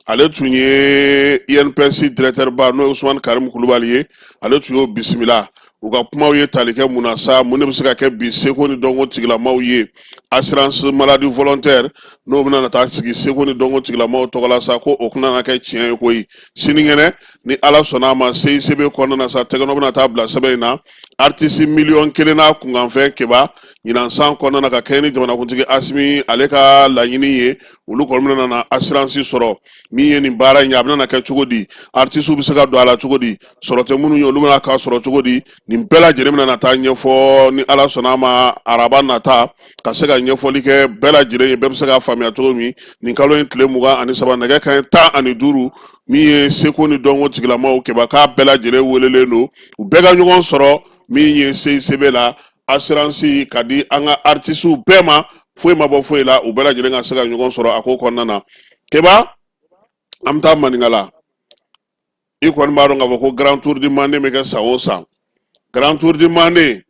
ale tun ye INPS directeur ba, n'o ye Usumani Karimu Kulubali ye, ale tun y'o bisimila. U ka kumaw ye tali kɛ mun na sa? Mun de bɛ se ka kɛ bi seko ni dɔnko tigilamaw ye? Assurance maladie volontaire, n'o bɛna na taa sigi seko ni dɔnko tigilamaw tɔgɔ la sa, ko o tɛna kɛ tiɲɛ ye koyi. Sinikɛnɛ, ni Ala sɔnna a ma, CICB kɔnɔna na sa, tɛgɛnɔ bɛna taa bila sɛbɛn in na. Artiste 1 miliyɔn n'a kunkanfɛn, Keba, ɲinan san kɔnɔna na, ka kɛɲɛ ni jamanakuntigi Asimi ale ka laɲini ye, olu kɔni bɛna na assurance sɔrɔ. Min ye nin baara in ye, a bɛna kɛ cogo di? Artiste bɛ se ka don a la cogo di? Sɔrɔ tɛ minnu ye, olu bɛna k'a sɔrɔ cogo di? Nin bɛɛ lajɛlen bɛna na taa ɲɛfɔ, ni Ala sɔnna a ma, araba nata, ka se ka ɲɛfɔli kɛ bɛɛ lajɛlen ye, bɛɛ bɛ se k'a faamuya cogo min. Nin kalo in tile 23, nɛgɛ kanɲɛ 15, min ye seko ni dɔnko tigilamaw, Keba, k'a bɛɛ lajɛlen welelen don, u bɛɛ ka ɲɔgɔn sɔrɔ min ye CICB la, assurance ka di an ka artisiw bɛɛ ma, foyi ma bɔ foyi la, u bɛɛ lajɛlen ka se ka ɲɔgɔn sɔrɔ a ko kɔnɔna na. Keba, an bɛ taa Maninkala. I kɔni b'a dɔn k'a fɔ ko Grand Tour du Mande bɛ kɛ san o san. Grand Tour du Mande,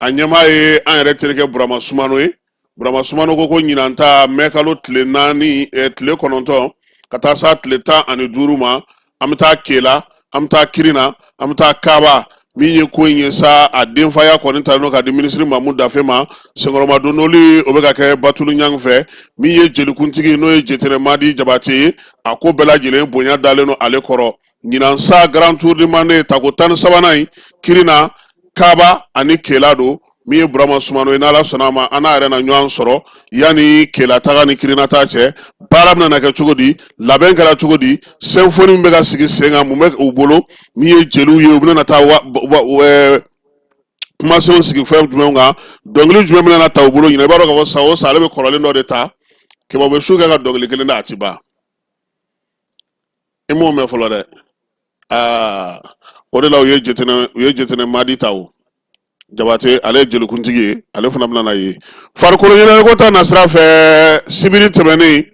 a ɲɛmaa ye an yɛrɛ terikɛ Burama Sumano ye. Burama Sumano ko ɲinan ta, mɛ kalo tile 4, tile 9 ka taa s'a tile 15 ma, an bɛ taa Kela, an bɛ taa Kirina, an bɛ taa Kaba. Min ye ko in ye sa, a denfaya kɔni talen don ka di minisiri Mamu Dafe ma. Senkɔrɔmadondoli, o bɛ ka kɛ Batulu Ɲang fɛ. Min ye jelikuntigi, n'o ye Jetɛnɛ Madi Jabate ye, a ko bɛɛ lajɛlen bonya dalen don ale kɔrɔ. Ɲinan sa, Grand Tour du Mande tako 13nan in, Kirina, Kaba ani Kela don. Min ye Burama Sumano ye, n'Ala sɔnna a ma, an n'a yɛrɛ na ɲɔgɔn sɔrɔ yanni Kela taga ni Kirina ta cɛ. Baara bɛna na kɛ cogo di? Labɛn kɛra cogo di? Symphonie min bɛ ka sigi sen kan, mun bɛ u bolo? Min ye jeliw ye, u bɛna taa kumasenw sigi fɛn jumɛnw kan? Dɔnkili jumɛn bɛna na ta u bolo ɲinan? I b'a dɔn k'a fɔ san o san, ale bɛ kɔrɔlen dɔ de ta. Keba, bɛ su kɛ ka dɔnkili kelen da, a ti ban. I m'o mɛn fɔlɔ dɛ. Aa, o de la u ye Jetɛnɛ Madi ta. O Jabate, ale ye jelikuntigi ye, ale fana bɛna na ye. Farikolo ɲɛnajɛko ta nasira fɛ, sibiri tɛmɛnen,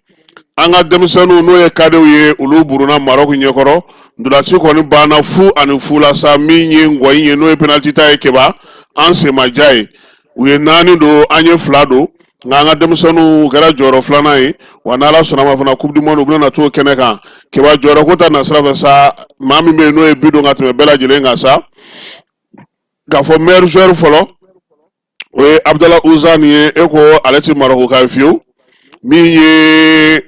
an ka denmisɛnninw, n'o ye kadɛw ye, olu buruna Marɔku ɲɛkɔrɔ. Ntolaci kɔni banna 0-0 la sa. Min ye ngɔyi ye, n'o ye penalty ta ye, Keba, an sen ma diya ye. U ye 4 don, an ye 2 don, nka an ka denmisɛnninw kɛra jɔyɔrɔ filanan ye. Wa n'Ala sɔnna ma fana, Coupe du monde, u bɛna t'o kɛnɛ kan. Keba, jɔyɔrɔ ko ta nasira fɛ sa, maa min bɛ yen n'o ye bi don ka tɛmɛ bɛɛ lajɛlen kan sa, k'a fɔ meilleur joueur fɔlɔ, o ye Abdala Uzani ye. E ko ale ti Marɔku ka ye fiyewu. Min ye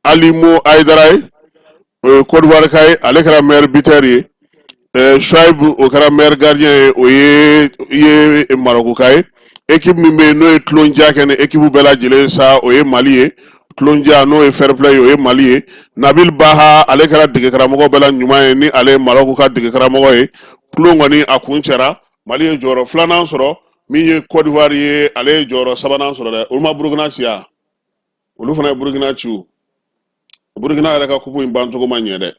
Alimo Ayidara ye, o ye Côte d'Ivoire ka ye, ale kɛra meilleur buteur ye. Shuaib, o kɛra meilleur gardien ye, o ye Marɔku ka ye. Équipe min bɛ yen n'o ye tulondiya kɛ ni équipe bɛɛ lajɛlen sa, o ye Mali ye. Tulondiya, n'o ye fair play ye, o ye Mali ye. Nabil Baha, ale kɛra degekaramɔgɔ bɛɛ la ɲuman ye, ni ale ye Marɔku ka degekaramɔgɔ ye. Tulon kɔni a kun cɛra. Mali ye jɔyɔrɔ filanan sɔrɔ. Min ye Côte d'Ivoire ye, ale ye jɔyɔrɔ sabanan sɔrɔ dɛ. Olu ma Burukina ci ya? Olu fana ye Burukina ci. O Burukina yɛrɛ ka kupu in bancogo ma ɲɛ dɛ.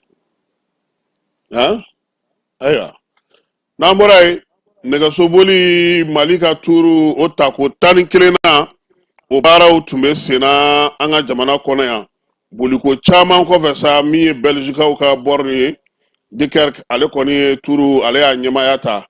Han, ayiwa, n'an bɔra yen, nɛgɛsoboli, Mali ka turu o tako 11nan, O baaraw tun bɛ senna an ka jamana kɔnɔ yan. Boliko caman kɔfɛ sa, min ye Bɛlizikaw ka borne ye Dukerque, ale kɔni ye turu, ale y'a ɲɛmaaya ta.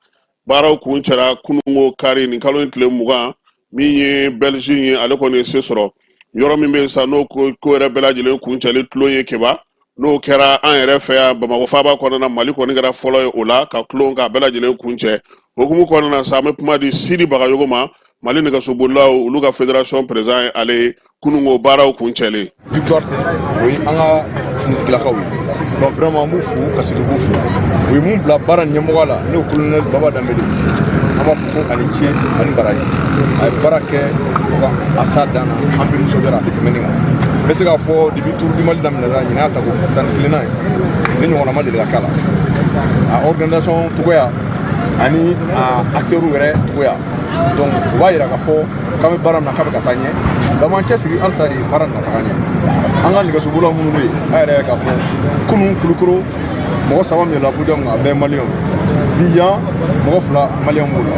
Baaraw kuncɛra kunungo kari nin kalo in tile 20. Min ye Belgique ye, ale kɔni ye se sɔrɔ yɔrɔ min bɛ yen sa, n'o ko yɛrɛ bɛɛ lajɛlen kuncɛli tulon ye Keba, n'o kɛra an yɛrɛ fɛ yan Bamakɔ faaba kɔnɔna na. Mali kɔni kɛra fɔlɔ ye o la ka tulon k'a bɛɛ lajɛlen kuncɛ. Hukumu kɔnɔna na sa, an bɛ kuma di Sidi Bagayogo ma, Mali nɛgɛsobolilaw olu ka fédération président ye ale ye kunungo baaraw kuncɛlen. Victoire tɛ, o ye an ka finitigilakaw ye. Donc vraiment, an b'u fo ka segin k'u fo. U ye mun bila baara ɲɛmɔgɔ la, n'o colonel Baba Danbele, an b'a fɔ ko ani ce ani baraji. A ye baara kɛ fo ka a s'a dan na, an bɛɛ nisɔndiyara. A tɛ tɛmɛ nin kan. N bɛ se k'a fɔ, depuis Tour du Mali daminɛra, ɲinan y'a tako 11nan ye, nin ɲɔgɔnna ma deli ka k'a la. A organisation cogoya ani a acteurs yɛrɛ cogoya, donc o b'a yira k'a fɔ k'an bɛ baara min na, k'a bɛ ka taa ɲɛ. An b'an cɛsiri halisa de baara nin ka taga ɲɛ. An ka nɛgɛsobolilaw minnu bɛ yen, a yɛrɛ ye k'a fɔ kunun Kulukoro, mɔgɔ saba min yɛlɛla podium kan, a bɛɛ ye maliyɛnw ye. Bi yan, mɔgɔ fila maliyɛnw b'o la.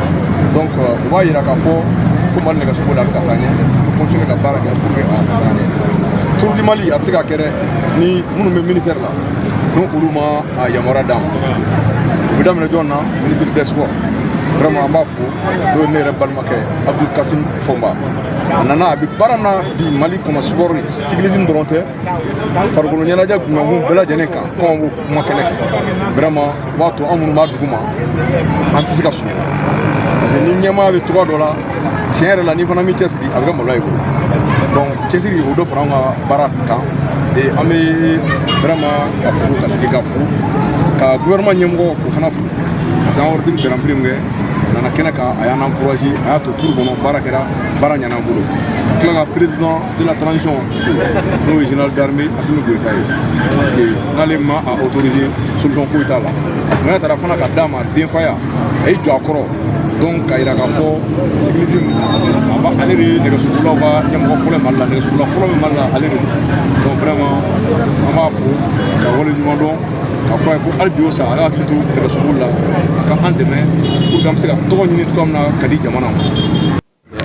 Donc o b'a yira k'a fɔ ko Mali nɛgɛsoboli a bɛ ka taa ɲɛ. An bɛ continuer ka baara kɛ pour que a ka taga ɲɛ. Tour du Mali, a tɛ se ka kɛ dɛ ni minnu bɛ ministère la, n'o olu ma a yamaruya d'an ma. O bɛ daminɛ jɔn na? Ministre des sports, vraiment, an b'a fo, n'o ye ne yɛrɛ balimakɛ Abdul Kasim Fɔnba. A nana, a bɛ baara min na bi Mali kɔnɔ, sport cyclisme dɔrɔn tɛ, farikolo ɲɛnajɛ gunakun bɛɛ lajɛlen kan, komi an b'o kuma kɛnɛ kan, vraiment, o b'a to an minnu b'a duguma, an tɛ se ka sunɔgɔ, parce que ni ɲɛmaa bɛ cogoya dɔ la, tiɲɛ yɛrɛ la, n'i fana m'i cɛsiri, a bɛ kɛ maloya i bolo. Donc cɛsiri, o dɔ fara an ka baara kan. Et an bɛ vraiment ka fo, ka segin ka fo, ka gouvernement ɲɛmɔgɔ k'o fana fo, parce que an ordre grand prix min kɛ, a nana kɛnɛ kan, a y'an encouragé, a y'a to tour kɔnɔ baara kɛra, baara ɲɛna an bolo. Ka tila ka président de la transition fo, n'o ye général d'armée Assimi Goïta ye, parce que n'ale ma a autorisé, solution foyi t'a la. Mais n'a taara fana ka d'a ma denfaya, a y'i jɔ a kɔrɔ. Donc k'a yira k'a fɔ cyclisme, a ba ale de ye nɛgɛsobolilaw ka ɲɛmɔgɔ fɔlɔ ye Mali la, nɛgɛsobolila fɔlɔ bɛ Mali la, ale de don. Donc vraiment, an b'a fo ka wale ɲuman dɔn, k'a fɔ a ye ko hali bi o sa, ale hakili to nɛgɛsoboli la, a ka an dɛmɛ pour que an bɛ se ka tɔgɔ ɲini cogoya min na ka di jamana ma.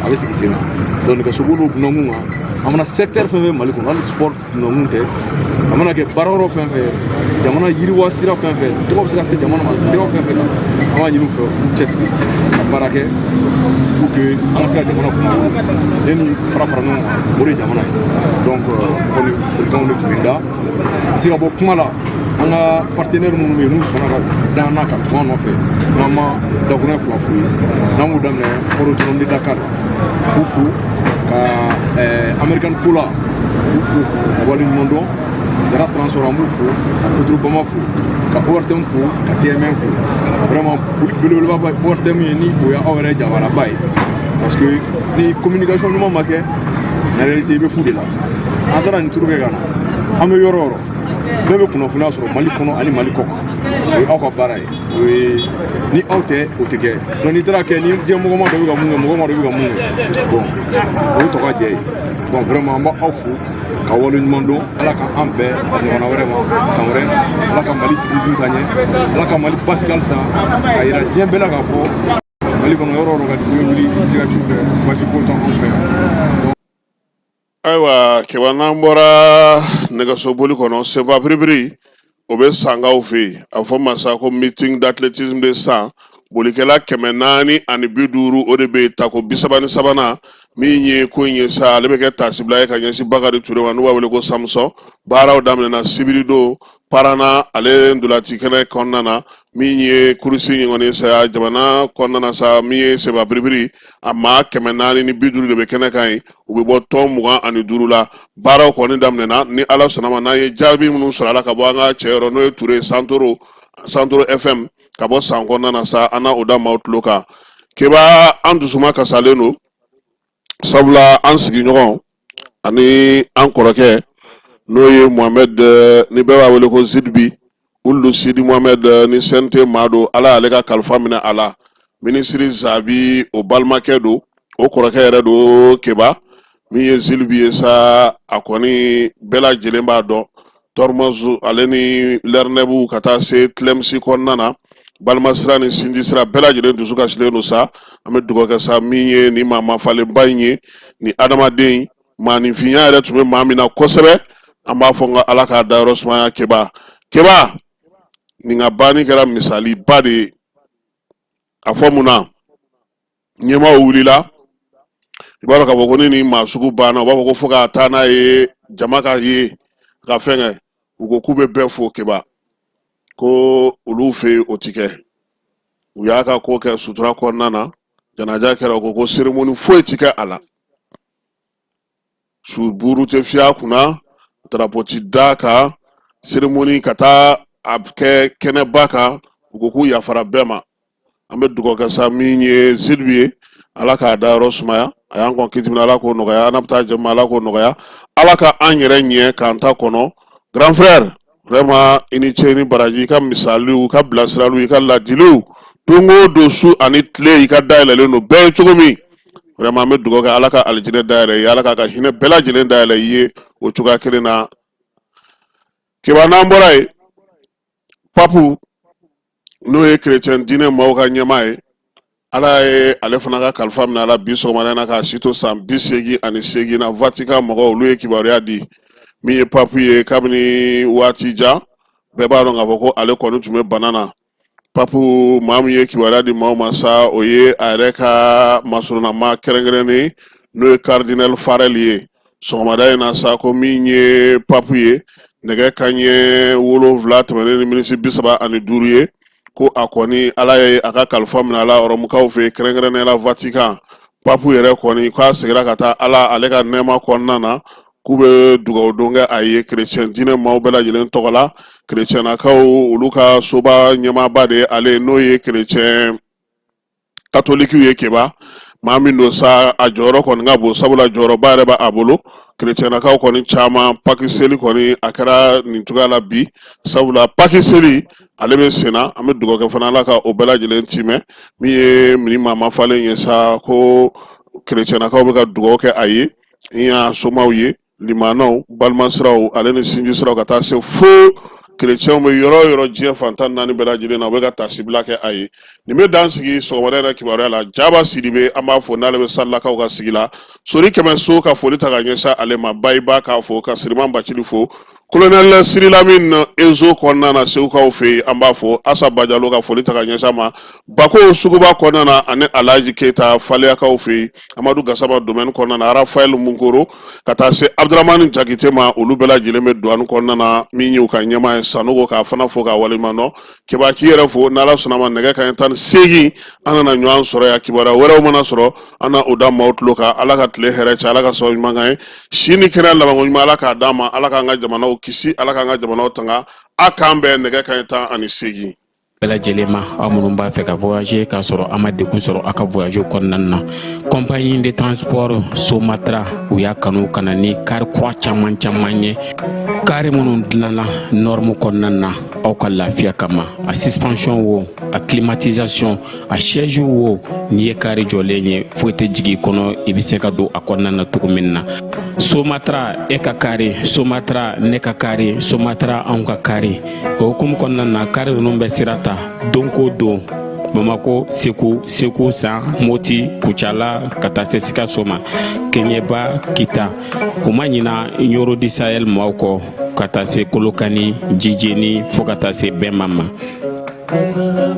A bɛ sigi sen na. Donc nɛgɛsoboli dunankun kan, a mana secteur fɛn fɛn Mali kɔnɔ, hali sport dunankun tɛ, a mana kɛ baara yɔrɔ fɛn fɛn, jamana yiriwa sira fɛn fɛn, tɔgɔ bɛ se ka se jamana ma sira fɛn fɛn kan, an b'a ɲini u fɛ u cɛsiri ka baara kɛ pour que an ka se ka jamana kunna ne ni fara fara ɲɔgɔn kan, o de ye jamana ye. Donc kɔni folikanw de tun bɛ n da, n se ka bɔ kuma la. An ka partenaire minnu bɛ yen, n'u sɔnna ka da an na ka tugu an nɔfɛ, n'an ma dakuruɲɛ fila f'u ye, n'an b'u daminɛ port autonome de Dakar la, k'u fo, ka American Cola k'u fo, k'u waleɲuman dɔn, Jara Transport an b'u fo, ka Petrobama fo, ka ORTM fo, ka TMN fo. Vraiment, foli belebeleba bɛ ORTM ye, ni o ye aw yɛrɛ jabaraba ye, parce que ni communication ɲuman ma kɛ, en réalité i bɛ fu de la. An taara nin tour kɛ ka na, an bɛ yɔrɔ o yɔrɔ, bɛɛ bɛ kunnafoniya sɔrɔ Mali kɔnɔ ani Mali kɔ kan. O ye aw ka baara ye, o ye ni aw tɛ, o tɛ kɛ. Donc n'i taara kɛ ni diɲɛ mɔgɔ ma dɔ bɛ ka mun kɛ, mɔgɔ ma dɔ bɛ ka mun kɛ, bon, o ye tɔ ka jɛ ye. Donc vraiment, an b'aw fo ka wale ɲuman dɔn. Ala ka an bɛn a ɲɔgɔnna wɛrɛ ma san wɛrɛ. Ala ka Mali cyclisme taa ɲɛ, Ala ka Mali basigi halisa, ka yira diɲɛ bɛɛ la k'a fɔ Mali kɔnɔ, yɔrɔ o yɔrɔ ka dugu wuli, i tɛ ka cu kɛ, baasi foyi t'anw fɛ yan. Ayiwa Keba, n'an bɔra nɛgɛsoboli kɔnɔ, senfa biribiri o bɛ Sankaw fɛ yen, a fɔ masa ko meeting d'athlétisme de San, bolikɛla 450, o de bɛ yen tako 33nan. Min ye ko in ye sa, ale bɛ kɛ taasibila ye ka ɲɛsin Bakari Ture ma, n'u b'a wele ko Samson. Baaraw daminɛna sibiridon Parana, ale ntolaci kɛnɛ kɔnɔna na. Min ye kurusi in kɔni saya jamana kɔnɔna na sa, min ye senfa biribiri, a maa 450 de bɛ kɛnɛ kan yen, u bɛ bɔ tɔn 25 la. Baaraw kɔni daminɛna. Ni Ala sɔnna ma, n'an ye jaabi minnu sɔrɔ a la ka bɔ an ka cɛ yɔrɔ, n'o ye Ture Santoro, Santoro FM, ka bɔ San kɔnɔna na sa, an na o da maaw tulo kan. Keba, an dusuma kasalen don, sabula an sigiɲɔgɔn ani an kɔrɔkɛ, n'o ye Mohamed, ni bɛɛ b'a wele ko Zidibi Ulu Sidi Mohamed, ni CNT maa don, Ala y'ale ka kalifa minɛ a la. Minisiri Zabi, o balimakɛ don, o kɔrɔkɛ yɛrɛ don. Keba, min ye Zilibi ye sa, a kɔni bɛɛ lajɛlen b'a dɔn, Tɔrɔmɔzu ale ni Lɛrinɛbu ka taa se Tilemsi kɔnɔna na. Balimasira ni sinji sira bɛɛ lajɛlen dusu kasilen don sa. An bɛ dugawu kɛ sa, min ye ni maa mafalenba in ye, ni adamaden maaninfinya yɛrɛ tun bɛ maa min na kosɛbɛ. An b'a fɔ n ka Ala k'a dayɔrɔ sumaya. Keba, Keba, nin ka banni kɛra misaliba de ye. A fɔ mun na ɲɛmaaw wulila? I b'a dɔn k'a fɔ ko ni nin maa sugu banna, u b'a fɔ ko fo ka taa n'a ye jama ka ye ka fɛn kɛ. U ko k'u bɛ bɛɛ fo. Keba ko olu fɛ yen, o ti kɛ. U y'a ka ko kɛ sutura kɔnɔna na. Janaja kɛra, u ko ko cérémonie foyi ti kɛ a la, su buru tɛ fiyɛ a kunna, drapeau ti d'a kan, cérémonie ka taa a kɛ kɛnɛba kan. U ko k'u yafara bɛɛ ma. An bɛ dugawu kɛ sa, min ye Zidu ye, Ala k'a dayɔrɔ sumaya. A y'an kɔn kiti min na, Ala k'o nɔgɔya. An bɛ taa jama, Ala k'o nɔgɔya. Ala ka an yɛrɛ ɲɛ k'an ta kɔnɔ. Grand frère, vraiment, i ni ce, i ni baraji. I ka misaliw, i ka bilasiraliw, i ka ladiliw, don o don, su ani tile, i ka dayɛlɛlen don bɛɛ ye cogo min. Vraiment, an bɛ dugawu kɛ, Ala ka alijinɛ dayɛlɛ i ye, Ala k'a ka hinɛ bɛɛ lajɛlen dayɛlɛ i ye o cogoya kelen na. Keba, n'an bɔra yen, papu, n'o ye kerecɛn diinɛ maaw ka ɲɛmaa ye, Ala ye ale fana ka kalifa minɛ a la bi sɔgɔmada in na, k'a si to san 88 na. Vatican mɔgɔw, olu ye kibaruya di. Min ye papu ye, kabini waati jan, bɛɛ b'a dɔn k'a fɔ ko ale kɔni tun bɛ bana na. Papu, maa min ye kibaruya di maaw ma sa, o ye a yɛrɛ ka masurunnamaa kɛrɛnkɛrɛnnen, n'o ye cardinal Farrell ye. Sɔgɔmada in na sa, ko min ye papu ye, nɛgɛ kanɲɛ 7 tɛmɛnen ni miniti 35 ye, ko a kɔni, Ala ye a ka kalifa minɛ a la Ɔrɔmukaw fɛ, kɛrɛnkɛrɛnnenya la Vatican. Papu yɛrɛ kɔni, k'a segira ka taa Ala ale ka nɛɛma kɔnɔna na. K'u bɛ dugawu don kɛ a ye kerecɛn diinɛ maaw bɛɛ lajɛlen tɔgɔ la. Kerecɛnnakaw, olu ka soba ɲɛmaaba de ye ale, n'o ye kerecɛn katolikiw ye. Keba, maa min don sa, a jɔyɔrɔ kɔni ka bon, sabula jɔyɔrɔba yɛrɛ b'a bolo kerecɛnnakaw kɔni caman. Paki seli kɔni, a kɛra nin cogoya la bi, sabula paki seli ale bɛ senna. An bɛ dugawu kɛ fana, Ala ka o bɛɛ lajɛlen timɛ. Min ye nin maa mafalen ye sa, ko kerecɛnnakaw bɛ ka dugawu kɛ a ye, n y'a somaw ye, limanaw, balimasiraw, ale ni sinji siraw, ka taa se fo kerecɛnw bɛ yɔrɔ o yɔrɔ diɲɛ fan 14 bɛɛ lajɛlen na, u bɛ ka taasibila kɛ a ye. Nin bɛ dan sigi sɔgɔmada yɛrɛ kibaruya la. Jaba Sidibe, an b'a fo, n'ale bɛ Salilakaw ka sigi la, Sori Kɛmɛso ka foli ta ka ɲɛsin ale ma. Bayiba k'a fo, ka Siriman Bacili fo, Colonel Sirilamin Ezo kɔnɔna na, Segukaw fɛ yen, an b'a fo. Asa Bajalo ka foli ta ka ɲɛsin a ma Bako suguba kɔnɔna na, ani Alaji Keyita Faleyakaw fɛ yen, Amadu Gasama domaine kɔnɔna na, Rafael Munkoro, ka taa se Abdramani Jakite ma, olu bɛɛ lajɛlen bɛ douane kɔnɔna na. Min y'u ka ɲɛmaa ye, Sanogo, k'a fana fo k'a waleɲuman dɔn. Keba, k'i yɛrɛ fo. N'Ala sɔnna ma, nɛgɛ kanɲɛ 18, an nana ɲɔgɔn sɔrɔ yan. Kibaruya wɛrɛw mana sɔrɔ, an na o da maaw tulo kan. Ala ka tile hɛrɛ cɛ, Ala ka sababu ɲuman k'an ye, si ni kɛnɛya labanko ɲuman, Ala k'a d'an ma. Ala k'an ka jamanaw kisi, Ala k'an ka jamanaw tanga. A k'an bɛn nɛgɛ kanɲɛ 18. Bɛɛ lajɛlen ma, aw minnu b'a fɛ ka voyager k'a sɔrɔ a ma degun sɔrɔ aw ka voyage kɔnɔna na, compagnie de transport Somatra, u y'a kanu ka na ni kari kura caman caman ye, kari minnu dilanna norme kɔnɔna na aw ka lafiya kama. A suspension wo, a climatisation, a siège wo, n'i ye kari jɔlen ye, foyi tɛ jigin i kɔnɔ, i bɛ se ka don a kɔnɔna na cogo min na. Somatra, e ka kari, Somatra, ne ka kari, Somatra, anw ka kari. O hukumu kɔnɔna na, kari ninnu bɛ sira ta don ko don Bamako, Segu, Segu San, Moti, Kucala, ka taa se Sikaso ma, Keɲeba, Kita. U ma ɲina Ɲoro du Sahel maaw kɔ, ka taa se Kolokani, Jijeni, fo ka taa se Bɛma ma.